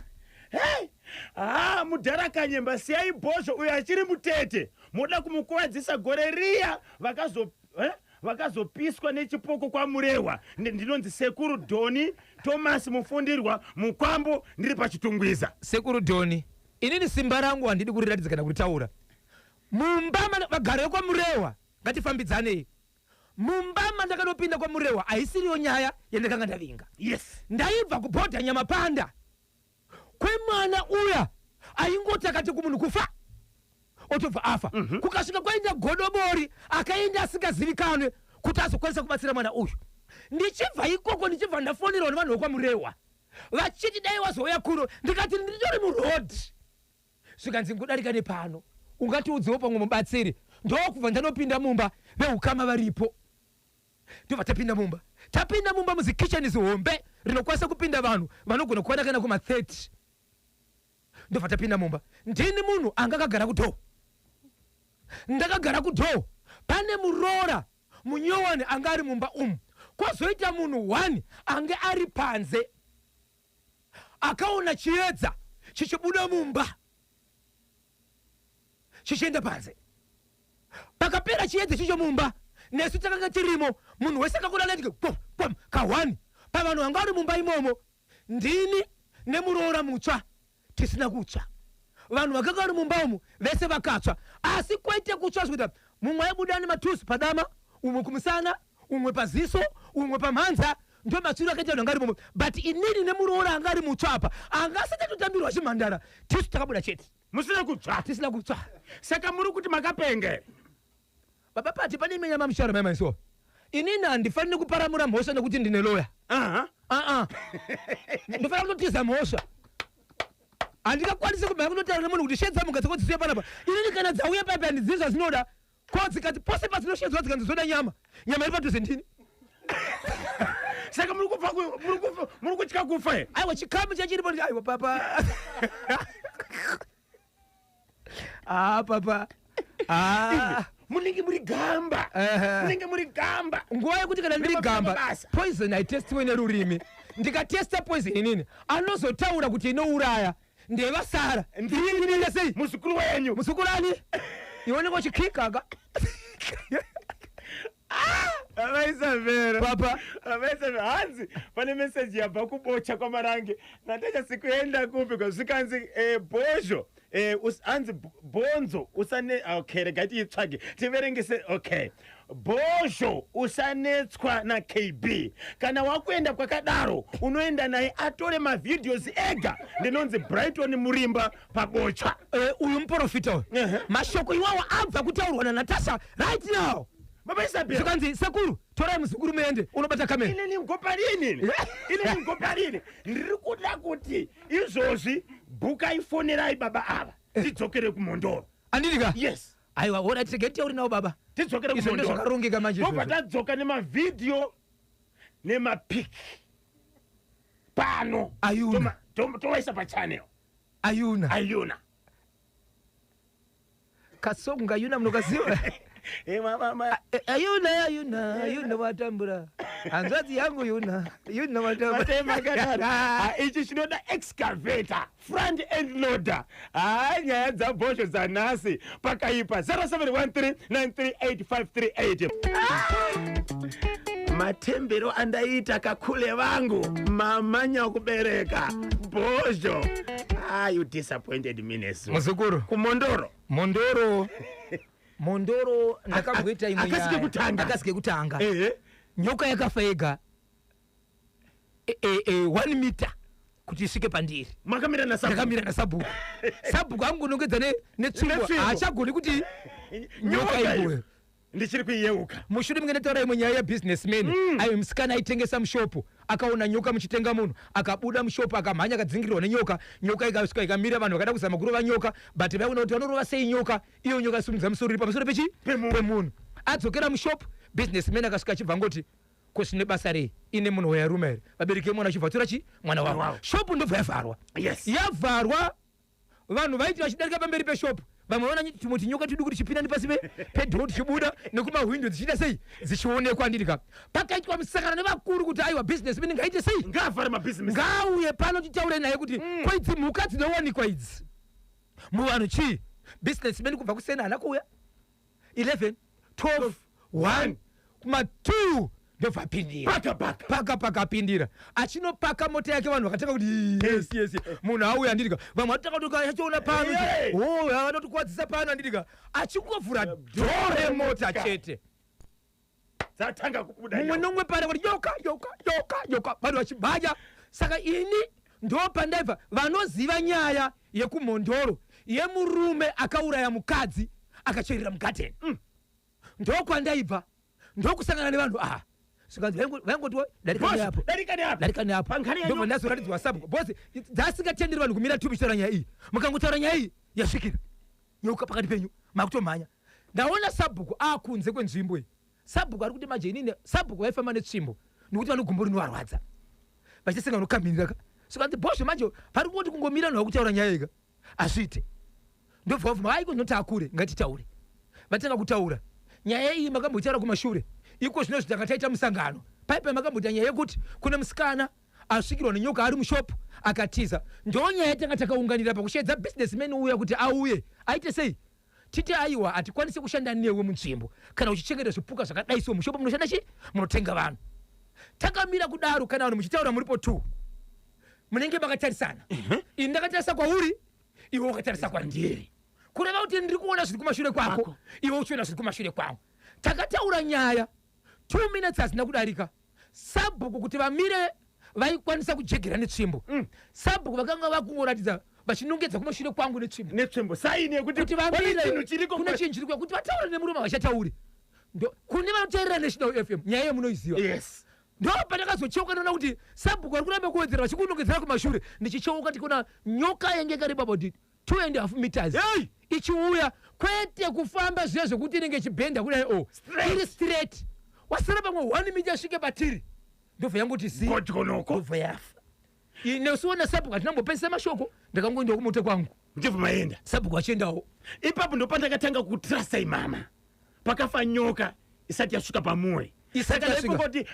Hey! Ha, mudhara Kanyemba, siyai Bhozho uyo achiri mutete. Moda kumukuvadzisa. Gore riya vakazo eh? Vakazopiswa nechipoko kwaMurehwa. Ndinonzi Sekuru Dhoni Thomas Mufundirwa Mukwambo, ndiri paChitungwiza. Sekuru Dhoni, inini simba rangu handidi kuriratidza kana kuritaura mumba. Vagari vekwaMurehwa, ngatifambidzanei. Mumba mandakanopinda kwaMurehwa haisiriyo nyaya yandakanga ndavinga. Ndaibva kubhodha Nyamapanda kwemwana uya aingoti akati kumunhu kufa, otobva afa. Kukasvika kwaenda godobori akaenda asingazivikanwe kuti azokwanisa kubatsira mwana uyu. Ndichibva ikoko, ndichibva ndafonerwa nevanhu vekwaMurehwa vachiti dai wazouya kuno. Ndikati nditori murodhi. Zvikanzi ngudarika nepano, ungatiudzewo pamwe mubatsiri. Ndokubva ndanopinda mumba, veukama varipo. Ndobva tapinda mumba. Tapinda mumba, muzikicheni zihombe rinokwanisa kupinda vanhu vanogona kukwana kana kuma30. Ndobva tapinda mumba, ndini munhu anga akagara kudoor. Ndakagara kudoor, pane muroora munyowani anga ari mumba umu, kwozoita munhu 1 ange ari panze akaona chiedza chichibuda mumba chichienda panze. Pakapera chiedza chicho mumba, nesu takanga tirimo, munhu wese akakuda light pom pom ka1. Pavanhu vanga vari mumba imomo, ndini nemuroora mutsva tisina kutsva. Vanhu vakanga vari mumba umu vese vakatsva, asi kwete kutsva zvekuita mumwe aibuda nematusi padama, umwe kumusana, umwe paziso, umwe pamhanza. Ndo matsviro akaita vanhu anga ari momo. But inini nemuroora anga ari mutsva apa, anga asati atotambirwa chimhandara, tisu takabuda chete. Musina kutsva? Tisina kutsva. Saka muri kuti makapenga here? Baba Pati, pane imwe nyama musharo maimaiso. Inini handifaniri kuparamura mhosva nekuti ndine loya. Aa, ndofanira kutotiza mhosva. Handingakwanisi kumhanya kunotaura nemunhu kuti shedza mhuka dzako dzisiuye panapa. Inini kana dzauya paipi handizivi zvazinoda. Ko dzikati pose padzinoshedzwa dzikanzi dzoda nyama, nyama iri padhuze ndini. Saka muri kufa muri kutya kufa here? Aiwa, chikamu chachiripo. Aiwa papa, ah papa, ah. Munenge muri gamba. Munenge muri gamba. Nguva yekuti kana ndiri Mapinda gamba, mabasa. poison haitestiwe nerurimi. Ndikatesta poison inini, anozotaura kuti inouraya ndevasara. Inini ndinoita sei? Muzukuru wenyu. Muzukuru ani? Iwe unenge uchikikaka. Vaisavhera. Papa. ipapa. Hanzi pane meseji yabva kuBocha kwaMarange. Natasha, sikuenda kupi kwazvikanzi Bhozho, hanzi Bhonzo usane. Okay, regai tiitsvage tiverengese. Okay, Bhozho, usanetswa naKB. Kana wakuenda kwakadaro, unoenda naye atore mavideos ega. Ndinonzi Brighton Murimba paBocha. Uyu muprofita uyu. Mashoko iwawo abva kutaurwa naNatasha right now. Baba Isabel. Zvikanzi, "Sekuru, torai muzukuru muende unobata kamera." Inini ngoparini, inini ngoparini. Ndiri kuda kuti izvozvi bhukai, fonerai baba ava, tidzokere kuMhondoro. Andidika? Yes. Aiwa, ora tirege titauri navo baba. Tidzokere Izvo kuMhondoro. Ndozvakarongeka manje Tobva izvozvo. tadzoka nemavhidhiyo nemapiki pano. Ayuna. Tovaisa pachannel. Ayuna. Ayuna. Kasonga ayuna munokaziva? Ayuna, ayuna, ayuna, watambura hanzvadzi yangu, yuna, yuna, watambura. Matemakadaro. Ichi chinoda excavator, front end loader. Ha, nyaya dzaBhozho dzanhasi pakaipa. 0713938538. Matembero andaita kakule vangu mamanya kubereka Bhozho. Ah, you disappointed me nesu. Muzukuru. KuMondoro. Mondoro, Mondoro, ndakamboita imwe Akasike nyaya. kutanga. Akasike kutanga. Nyoka yakafa yega 1 meter kuti isvike pandiri. Makamira nasabhuku. Ndakamira nasabhuku. Sabhuku angunongedza netsvimbo. Netsvimbo. Haachagoni kuti nyoka Nyoka ibuye. Ndichiri kuiyeuka. Mushure minge ndataura imwe nyaya yabusinessman. Ayo musikana aitengesa mushopu, akaona nyoka muchitenga munhu, akabuda mushopu akamhanya, akadzingirirwa nenyoka. Nyoka ikasvika ikamira. Vanhu vakada kuzama kurova nyoka, but vaiona kuti vanorova sei nyoka iyo nyoka isimudza musoro iri pamusoro pechi Pemunhu. Pemunhu. Adzokera mushopu, businessman akasvika achibva ngoti, "Ko zvine basa rei? Ine munhu wayaruma here?" Vabereki vemwana achibva tora chi mwana wavo. Wavo. Shopu ndobva yavharwa. Yavharwa, vanhu vaiti vachidarika pamberi peshopu, vamwe vaona tumwe tinyoka tuduku tichipinda nepasi pedhoo, tichibuda nekumahwindo, dzichiita sei, dzichionekwa. Ndirika pakaitwa musangano nevakuru kuti aiwa, businessman ngaite sei? Ngaavhare mabhizinesi. Ngauye pano titaure naye kuti ko idzi mhuka dzinowanikwa idzi muvanhu chii? Businessman kubva kusena haana kuuya. 11, 12, 1, kuma 2 ndobva apindira. Paka paka. Paka pakapindira achinopaka mota yake, vanhu vakatanga kuti, Yes, munhu auya." Andirika vamwe vatotanga kuti achiona pano, "Oh, vanotikwadzisa pano." Andirika achingovhura dhoo remota chete, Dzatanga kubuda mumwe nyoka. nomwe pane kuti, "Nyoka, nyoka, nyoka, nyoka!" Vanhu vachibhanya. Saka ini ndo pandaibva. Vanoziva nyaya yekuMhondoro yemurume akauraya mukadzi akacherera mugadheni, ndokwandaibva, ndokusangana nevanhu ava. Zvikanzi vaingoti, "Darika Boss, neapo." Darika neapo. Darika neapo. Pankhani Ndobva ndazoratidzwa sabhuku because dzasingatenderi vanhu kumira tupi chitaura nyaya iyi. Mukangotaura nyaya iyi, yasvikira nyoka pakati penyu, makutomhanya. Ndaona sabhuku akunze kwenzvimbo iyi. Sabhuku ari kuti, "Manje inini." Sabhuku vaifamba netsvimbo nekuti vane gumbo rinovarwadza, vachisenga nokamirira ka. Svikanzi, "Bhozho, manje pari kungoti kungomira vanhu vakutaura nyaya ika hazviite." Ndobva vabvuma, "Aiko ndinoti akure, ngatitaure." Vatanga kutaura nyaya iyi makamboitaura kumashure iko zvino zvitanga taita musangano paipai. Makamboita nyaya yekuti kune musikana asvikirwa nenyoka ari mushopu akatiza. Ndo nyaya tanga takaunganira pakushedza businessman uya kuti auye aite sei, titi, "Aiwa, hatikwanisi kushanda newe munzvimbo kana uchichengeta zvipuka zvakadai. So mushopu munoshanda chi munotenga vanhu." Takamira kudaro, kana vanhu muchitaura muripo two, munenge makatarisana. Ini ndakatarisa kwauri, iwe wakatarisa kwandiri, kureva kuti ndiri kuona zviri kumashure kwako, Kwako. iwe uchiona zviri kumashure kwangu. Takataura nyaya, 2 minutes hazina kudarika, sabhuku kuti vamire vaikwanisa kujegera netsvimbo. Sabhuku vakanga vakungoratidza vachinongedza kumashure kwangu netsvimbo. Netsvimbo, saini yekuti kuti pane vamire chinhu chiriko. Kune chinhu chiriko kuti vataure nemurume havachatauri. Kune vanoteerera National FM, nyaya yemunoiziva. Ndo pandakazocheuka, ndaona kuti sabhuku vari kuramba kuwedzera vachikunongedzera kumashure. Ndichicheuka tikuona nyoka yange yakareba about 2.5 meters Hey! ichiuya, kwete kufamba zviya zvekuti inenge ichibhenda kudai o. Straight. Iri straight, wasara pamwe 1 meter asvike patiri, ndobva yangoti zi. Godyonoka. Ndobva yafa. Nesuona sabhuku hatinambopedzisa mashoko, ndakangoendawo kumota kwangu. Ndibva maenda. Sabhuku achiendawo. Ipapo ndopandakatanga kutrasta imama, pakafa nyoka isati yasvika pamuri. Isati Saka yasvika. ndaifungoti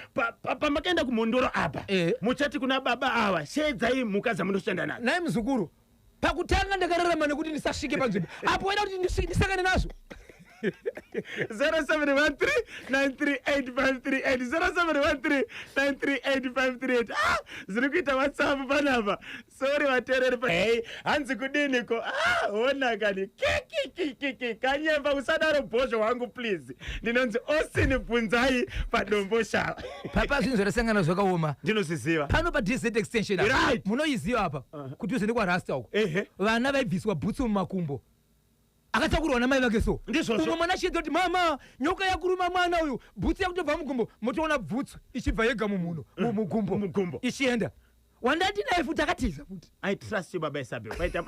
pamakaenda kuMhondoro apa, muchati kuna baba ava, "Shedzai mhuka dzamunoshanda nadzo." Naye muzukuru, pakutanga ndakararama nekuti ndisasvike panzvimbo apo waida kuti ndisangane nazvo. 0713 938 538, 0713 938 538. Ah, zviri kuita WhatsApp panapa. Sorry vateereri. Hei, hanzi kudiniko? Ah, ona kani, kikikikiki. Kanyemba, usadaro bhozho wangu, please. Ndinonzi Austin Bvunzai paDombo Shava. Papa, zvinhu zvakasangana zvakaoma. Ndinozviziva. Pano paDZ Extension apa. Munoiziva apa, kuti uzoende kwaRasta uko. Vana vaibviswa bhutsu mumakumbo, akatakurwa namai vake so. Ndizvozvo. Umwe mwana achiedza kuti, "Mama, nyoka yakuruma mwana uyu." Bhutsu yakutobva mugumbo, motoona bhutsu ichibva yega mumhuno, mugumbo. Mugumbo. Ichienda. Wandati naye futi akatiza futi. I trust you, Baba Isabel. Waita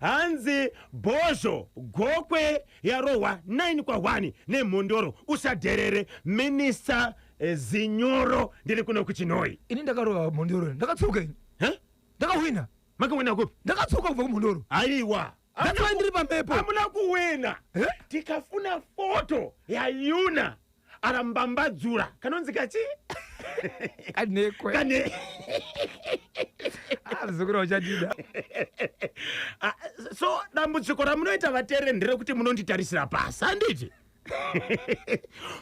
hanzi bhozho, Gokwe yarohwa 9 kwa1 neMhondoro. Usadherere Minista Zinyoro, ndiri kuno kuChinoi. Ini ndakarova Mhondoro, ndakatsuka ini. Huh? Ndakahwina. Makawina kupi? Ndakatsuka kubva kuMhondoro. Aiwa. That's why ndiri pamhepo. Hamuna kuwina. Eh? Tikafuna foto yayuna arambambadzura kanonzi kachi. Kanekwe. Kane. Muzukuru uchadida. Ah, so dambudziko ramunoita vateereri nderekuti munonditarisira pasi, handiti?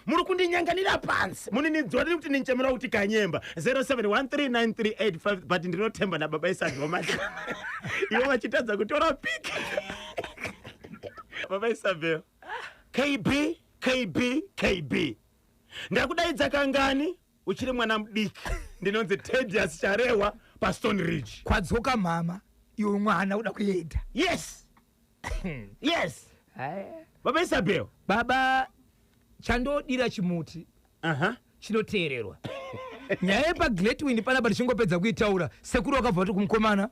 Muri kundinyanganira pansi, muninidzora kuti ninchemera kuti Kanyemba 07139385, but ndinotemba nababa Isabel manje ivo vachitadza kutora pic. Baba Isabel, KB, KB, KB, ndakudaidza kangani uchiri mwana mudiki? Ndinonzi Tedious Charehwa paStone Ridge. Kwadzoka mama, iwe mwana uda kuenda. Yes, Baba Isabel. Baba, chandodira chimuti chinoteererwa. Nyaya yepaGletwin panapa tichingopedza kuitaura, sekuru wakabva kuti kumukomana,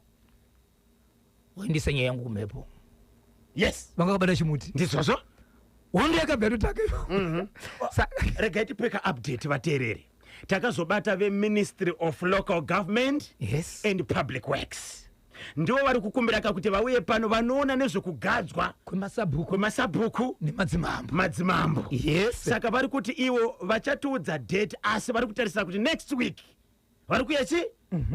"Waendesa nyaya yangu kumhepo." Vanga vakabata chimuti. Ndizvozvo. Hondo yakabva yatotanga. Regai tipeka update vateereri. Takazobata veMinistry of Local Government and Public Works. Ndivo vari kukumbira kakuti vauye pano, vanoona nezvekugadzwa kwemasabhuku kwemasabhuku nemadzimambo. Madzimambo. Saka vari kuti ivo vachatiudza date, asi vari kutarisira kuti next week vari kuya chi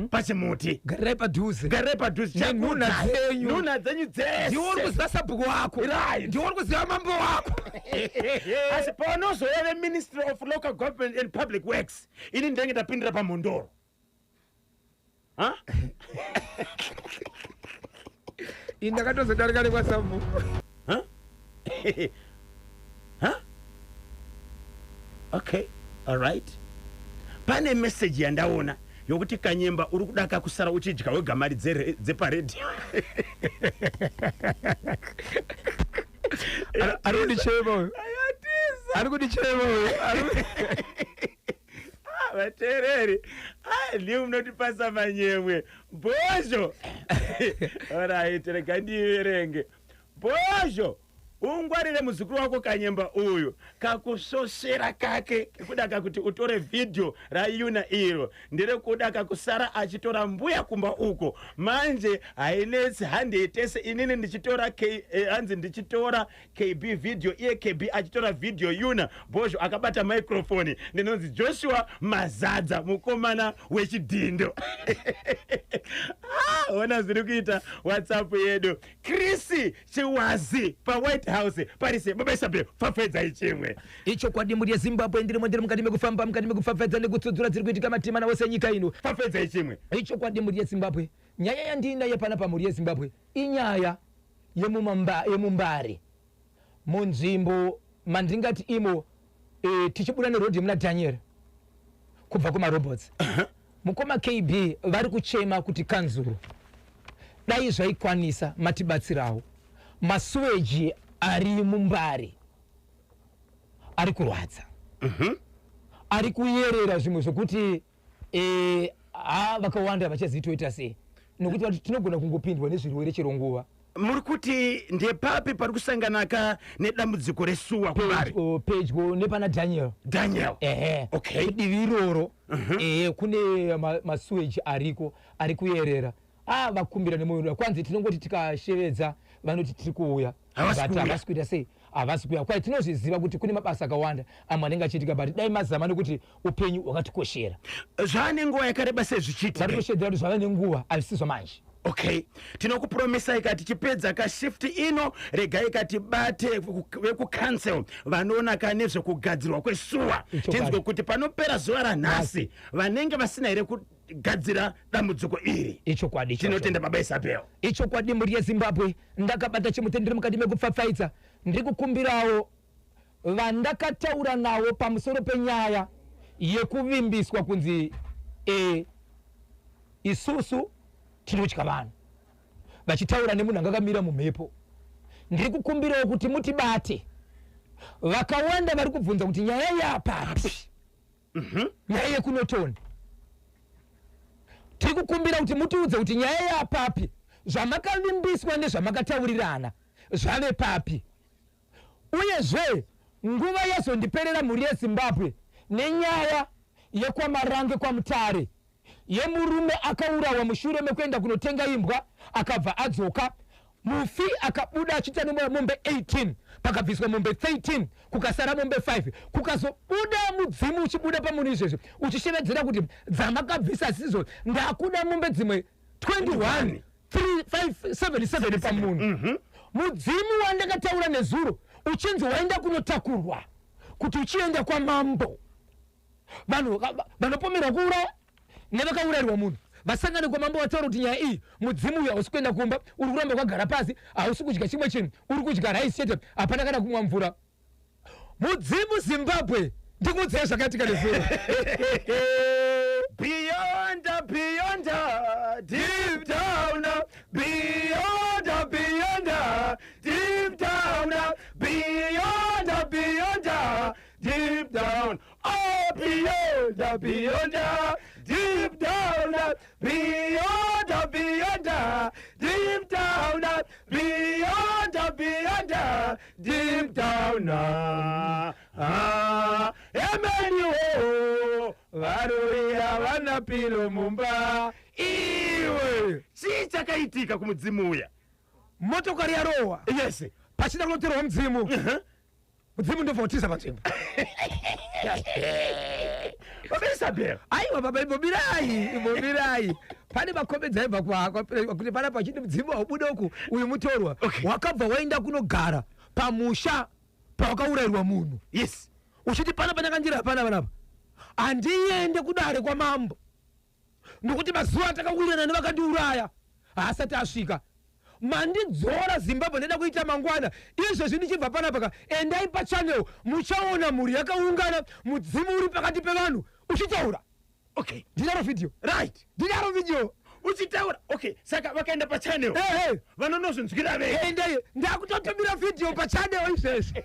pachimuti. Garirai padhuze. Garirai padhuze. Nenhuna dzenyu. Nhuna dzenyu dzese. Ndiwo uri kuziva sabhuku wako. Ndiwo uri kuziva mambo wako. Asi pavanozouya veMinistry of Local Government and Public Works, ini ndinenge ndapindira paMhondoro. Ha? Ini ndakatozodarika nekwasabhuku. Huh? Huh? Okay, alright. Pane meseji yandaona yokuti, "Kanyemba, uri kudaka kusara uchidya wega mari dzeparedhiyo." Ari kundichema uyu, ari kundichema uyu. Ah, vateereri, Ah, ndiwo munotipasa manyemwe bhozho. Alright, rega ndiverenge. Bhozho, ungwarire muzukuru wako Kanyemba uyu, kakusvosvera kake kudaka kuti utore vhidhiyo rayuna iro nderekuda kakusara achitora mbuya kumba uko. Manje hainetsi, handei tese, inini ndichitora hanzi ndichitora KB vhidhiyo, iye KB achitora vhidhiyo yuna Bhozho akabata microphone. Ndinonzi Joshua Mazadza, mukomana wechidhindo. Ah, ona zviri kuita WhatsApp yedu. Chris Chiwazi paWhite House parise. Baba Isabel, fafedzai chimwe. Ichokwadi, mhuri yeZimbabwe, ndirimo, ndiri mukati mekufamba, mukati mekufafedza nekutsudzura dziri kuitika matima wose enyika ino. Fafedzai chimwe. Ichokwadi, mhuri yeZimbabwe, nyaya yandinaye pana pamhuri yeZimbabwe inyaya yemuMbare, munzvimbo mandingati imo tichibuda nerodhi muna Daniel kubva kumarobots. Mukoma KB, vari kuchema kuti kanzuro, dai zvaikwanisa matibatsirawo, masuweji ari muMbare ari kurwadza, ari kuyerera zvimwe zvokuti ha, vakawanda vachazitoita sei, nokuti vati tinogona kungopindwa nezvirwere chero nguva. Muri kuti ndepapi pari kusanganaka nedambudziko resuwa kuMbare? Pedyo nepana Daniel. Daniel. Ehe. Kudivi iroro, ehe, kune masuweji ariko ari kuyerera. A, vakumbira nemwoyo, kwanzi tinongoti tikashevedza vanoti tiri kuuya. Havasi But kuuya. havasi kuita sei, havasi kuuya. Kwai tinozviziva kuti kune mabasa akawanda amwe anenge achiitika, but dai mazama, nekuti upenyu hwakatikoshera. Zvaane nguva yakareba sezvichiitika? Vari kushedzera kuti zvava nenguva, hazvisi zvamanje. Okay, tinokupromisai ka tichipedza kashift ino, regai katibate vekucouncil vanoona ka nezvekugadzirwa kwesuwa, tinzwe kuti panopera zuva ranhasi vanenge vasina here kugadzira dambudziko iri. Ichokwadi. Tinotenda baba Isabel. Ichokwadi mhuri yeZimbabwe, ndakabata chimuti, ndiri mukati mekupfapfaidza. Ndiri kukumbirawo vandakataura navo pamusoro penyaya yekuvimbiswa kunzi isusu tinotya vanhu vachitaura nemunhu anga akamira mumhepo. Ndiri kukumbirawo kuti mutibate. Vakawanda vari kubvunza kuti nyaya yapapi, nyaya yekuNorton. Tiri kukumbira kuti mutiudze kuti nyaya yapapi, zvamakavimbiswa nezvamakataurirana zvave papi. Uyezve nguva yazondiperera mhuri yeZimbabwe nenyaya yekwaMarange kwaMutare yemurume akaurawa mushure mekuenda kunotenga imbwa akabva adzoka. Mufi akabuda achiita nemombe 18, pakabviswa mombe 13, kukasara mombe 5, kukazobuda mudzimu uchibuda pamunhu izvezvi uchishevedzera kuti dzamakabvisa sizo, ndakuda mombe dzimwe 21 3 5 7 7 pamunhu. Mudzimu wandakataura nezuro uchinzi waenda kunotakurwa kuti uchienda kwamambo, vanhu vanopomerwa kuuraya nevakaurayirwa munhu vasangane kwamambo vataura kuti nyaya iyi mudzimu uyu hausi kuenda kumba, uri kuramba wakagara pasi, hausi kudya chimwe chinhu, uri kudya raisi chete, hapana kana kumwa mvura. Mudzimu Zimbabwe, ndikuudzai zvakaitika nezuro. Beyond, beyond, deep down, beyond, beyond, deep down, beyond, beyond, deep down, oh, beyond, beyond, deep down, beyond, beyond, deep down, beyond, beyond, deep down. Ah, emeniwo varoya vana pilo mumba. Iwe, chii chakaitika kumudzimu uya? Motokari yarohwa. Pachida kunotorwa mudzimu, mudzimu ndobva utiza panzvimbo. Baba Isabel. Aiwa baba, imbomirai, imbomirai. Pane makomedzi aibva kuti panapa pachiti mudzimu haubude uku, uyu mutorwa. Wakabva waenda kunogara pamusha pawakaurayirwa munhu. Uchiti panapa ndakandira hapana, panapa handiende kudare kwamambo nokuti mazuva atakawirirana nevakandiuraya haasati asvika. Mandidzora Zimbabwe, ndaida kuita mangwana. Izvezvi ndichibva panapa ka, endai pachannel muchaona mhuri yakaungana, mudzimu uri pakati pevanhu uchitaura. Ndinaro vhidhiyo. Ndinaro vhidhiyo. Uchitaura. Okay, saka vakaenda pachannel vanonozvinzwira vega. Endai, ndakutotumira vhidhiyo pachannel izvezvi.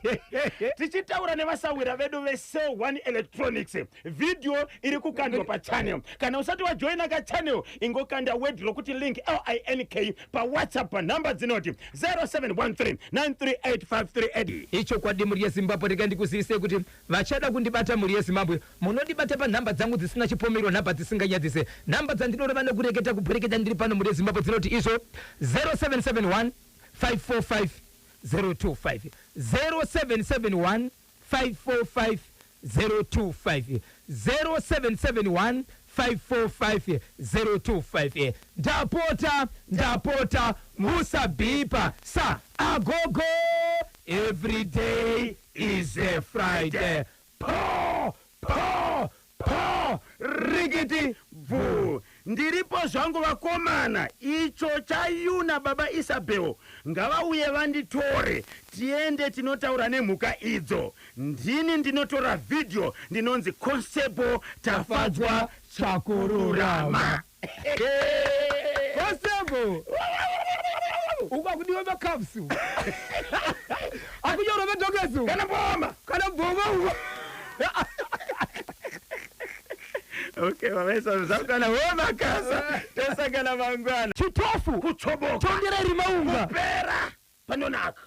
Tichitaura nevasawira vedu veCell One Electronics, vhidhiyo iri kukandwa pachannel. Kana usati wajoina kachannel, ingokanda word rokuti link, LINK, paWhatsApp panhamba dzinoti 0713 938538. Ichokwadi mhuri yeZimbabwe, rega ndikuzivisei kuti vachada kundibata, mhuri yeZimbabwe, munondibata panhamba dzangu dzisina chipomero, nhamba dzisinganyadzise, nhamba dzandinoreva nekureketa kubwereketa ndiri pano mhuri yeZimbabwe dzinoti izvo 0771 545 025, 0771 545 025, 0771 545 025. Ndapota, ndapota, musabhipa sa agogo. Every day is a Friday. Po po po, rikiti. Bvu, ndiripo zvangu vakomana. Icho chayuna baba Isabel ngavauye vanditore tiende tinotaura nemhuka idzo. Ndini ndinotora vhidhiyo, ndinonzi Constable Tafadzwa Chakururama. Constable, ukakudiwa macuffs, akunyorwa madhokezi. Kana mboma. Kana mboma uko. Okay baba Isabel, zvakana womakasa, tosangana mangwana. Chitofu. Kuchoboka. Tonderai rimaunga. Kupera panonaka.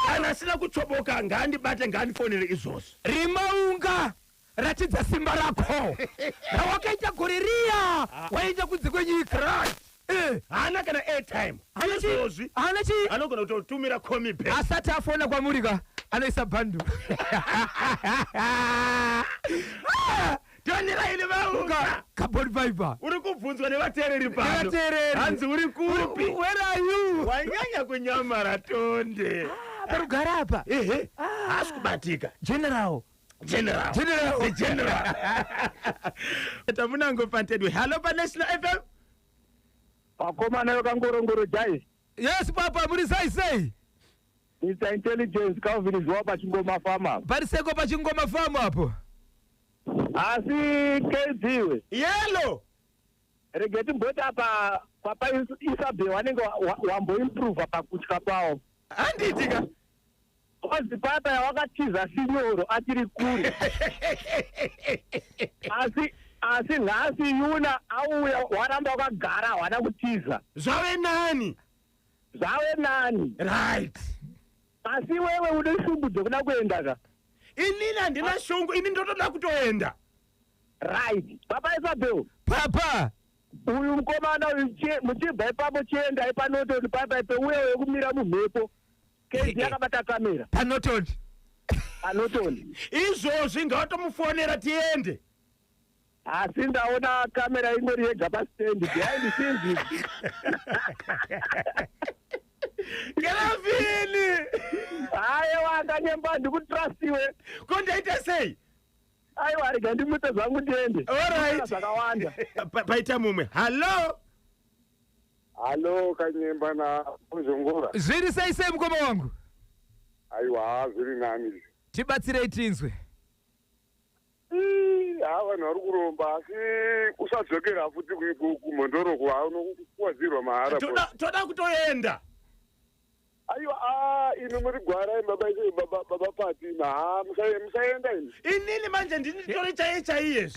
Kana asina kuchoboka ngaandibate, ngaandifonere izvozvo. Rimaunga, ratidza simba rako rawakaita gore riya waenda kunze kwenyika. Haana kana airtime. Hana chi? Izvozvi Hana chi? Anogona kutotumira call back. Asati afona kwamuri ka, anoisa bhandu. Toniraini vauka. Carbon fiber. Uri kubvunzwa nevateereri pano. Nevateereri. Hanzi uri kupi? Where are you? Wanyanya kunyamara, Tonde. Parugara apa. Ehe, haasi kubatika. General. General. General. The general. Tamunango pantedwe. Hallo paNational FM. Vakomana vekangorongoro jai. Yes papa, muri sei sei? Mr Intelligence Calvin Zuwa pachingoma farm. Pariseko pachingoma farm apo. Asi kedziwe. Yellow. Rege timboti apa papa Isabel vanenge wamboimprova pakutya kwavo. Handiti ka. Kwazi papa yawakatiza sinyoro achiri kure. Asi nhasi yuna auya waramba wakagara hawana kutiza. Zvave nani? Zvave nani. Right. Asi wewe une shungu dzekuda kuenda ka? Inini handina shungu, ini ndotoda kutoenda. Right. Papa Isabel. Papa. Uyu mukomana uyu muchibva ipapo chienda ipanotoni papa ipe uye wekumira mumhepo. Kezi akabata kamera. Panotoni. Panotoni. Izvozvi ngawatomufonera tiende. Asi ndaona kamera ingori yega pastendi behind the scenes. Kelvin! Aiwa akanyemba ndikutrustiwe. Ko ndaita sei? Aiwa rega ndimute zvangu ndiende. Alright. Zvakawanda. Paita mumwe. Hallo. Hallo Kanyemba na Bhozhongora. Zviri sei sei mukoma wangu? Aiwa zviri nani. Tibatsirei tinzwe. Ha vanhu vari kuromba asi usadzokera futi kumhondoro kuwadzirwa mahara. Toda kutoenda. Aiwa imi muri gwara baba Pati ha musaenda imi. Inini manje ndini tori chaiye chaiye.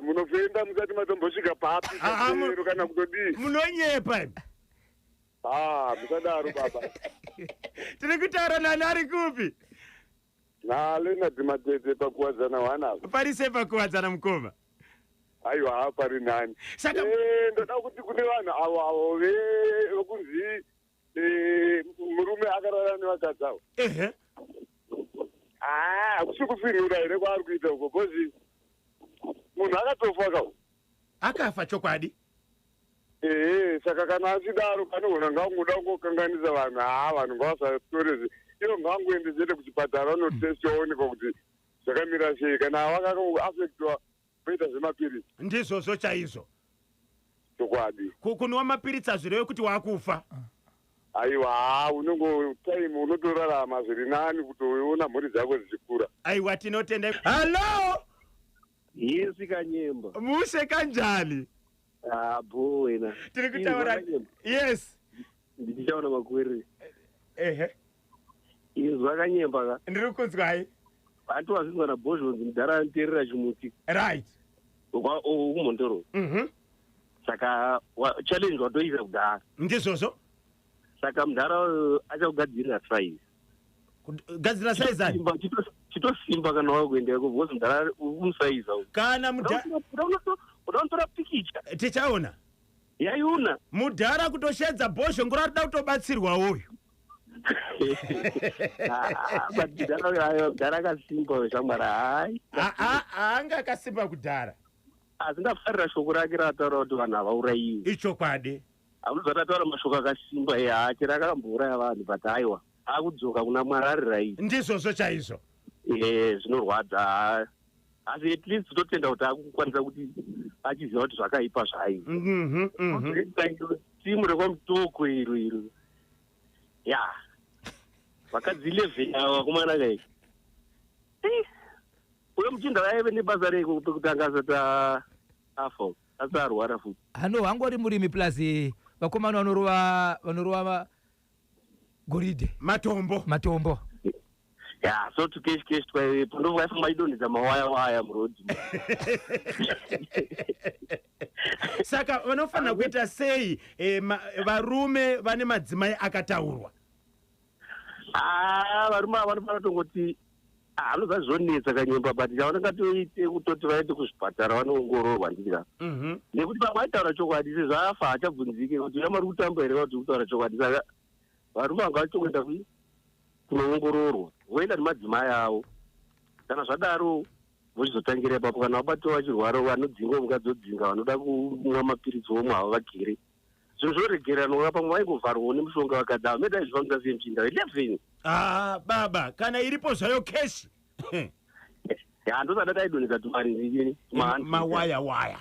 Munofenda musati matombosvika papi kana kutodii. Munonyepa imi. Musadaro baba. Tiri kutaura nani ari kupi? NaLeonard Matete pakuwadzana hwanapa. Pari sei pakuwadzana mukoma? Aiwa pari nani. Saka ndoda kuti kune vanhu avo avo vekunzi murume akarara nevakadzi avo. Ehe. Hakusi kufinhura here kwaari kuita uko because munhu akatofa ka. Akafa chokwadi. Ehe, saka kana achidaro panogona ngaungoda kungokanganisa vanhu. Vanhu ngavasatore ivo ngavangoende chete kuchipatara vanotestwa onekwa kuti zvakamira sei kana vakaafektwa kuita zvemapiritsi. Ndizvozvo chaizvo. Chokwadi. Kunwa mapiritsi hazvirevi kuti wakufa. Aiwa unongo time unotorarama zviri nani kutoona mhuri dzako dzichikura. Aiwa tinotenda. Hallo. Yes Kanyemba. Mushe kanjani? Bo wena. Tiri kutaura. Yes. Ndichaona makwere. Ehe. Izwa Kanyemba ka. Ndiri kunzwai. Vantu vazvinzwa naBhozhonzi mudhara anoteerera chimuti. Right. Kumhondoro. Saka challenge watoisa kudhara. Ndizvozvo. Saka mudhara achakugadzirira size. Gadzira size ani? Chitosimba kana wakuenda because mudhara umusaiza. Kana mudhara unotora pikicha. Tichaona. Yaiona. Mudhara kutoshedza Bhozhongora arikuda kutobatsirwa uyu. Mudhara akasimba shamwari hai. Anga akasimba kudhara. Asi ndafarira shoko rake raataura kuti vanhu havaurayiwi. Ichokwadi. Hamunozati ataura mashoko akasimba chero akambouraya vanhu but aiwa akudzoka kuna Mwari ari right. Ndizvozvo chaizvo. Zvinorwadza. Asi at least totenda kuti akukwanisa kuti achiziva kuti zvakaipa zvaiva. Timu rekwamutoko iro iro. Ya. Vakadzi 11 ava vakomana kai. Uyo muchinda vaive nebasa reko pekutanga asati afa asati arwara futi. Hano hangori murimi plus vakomana vanorova goridhe. Matombo. Ya, so tukeshi keshi twaivepo ndovaifamba idonhedza mawaya waya murodhi. Saka vanofanira kuita sei varume vane madzimai akataurwa? Varume ava vanofanira kutongoti anoza zvonetsa Kanyemba but chavanongatoite kutoti vaende kuzvipatara vanoongororwa ndika. Nekuti vamwe vaitaura chokwadi sezvaafa hachabvunzike kuti uya mari kutamba here kuti kutaura chokwadi. Saka varume vanga vachitongoenda kunoongororwa voenda nemadzimai avo. Kana zvadaro Vochizotangira ipapo. Kana vabatiwa vachirwara, vanodzingwa, mukadzi odzinga, vanoda kumwa mapiritsi vomwa havo vagere. Zvinhu zvoregeranwa. Pamwe vaingovharwawo nemushonga vakadzi ava. Meda izvifambisa sei, muchinda? 11. Ah, baba, kana iripo zvayo cash. Ya, ndosada taidonhedza tumari ndini. Mawaya waya.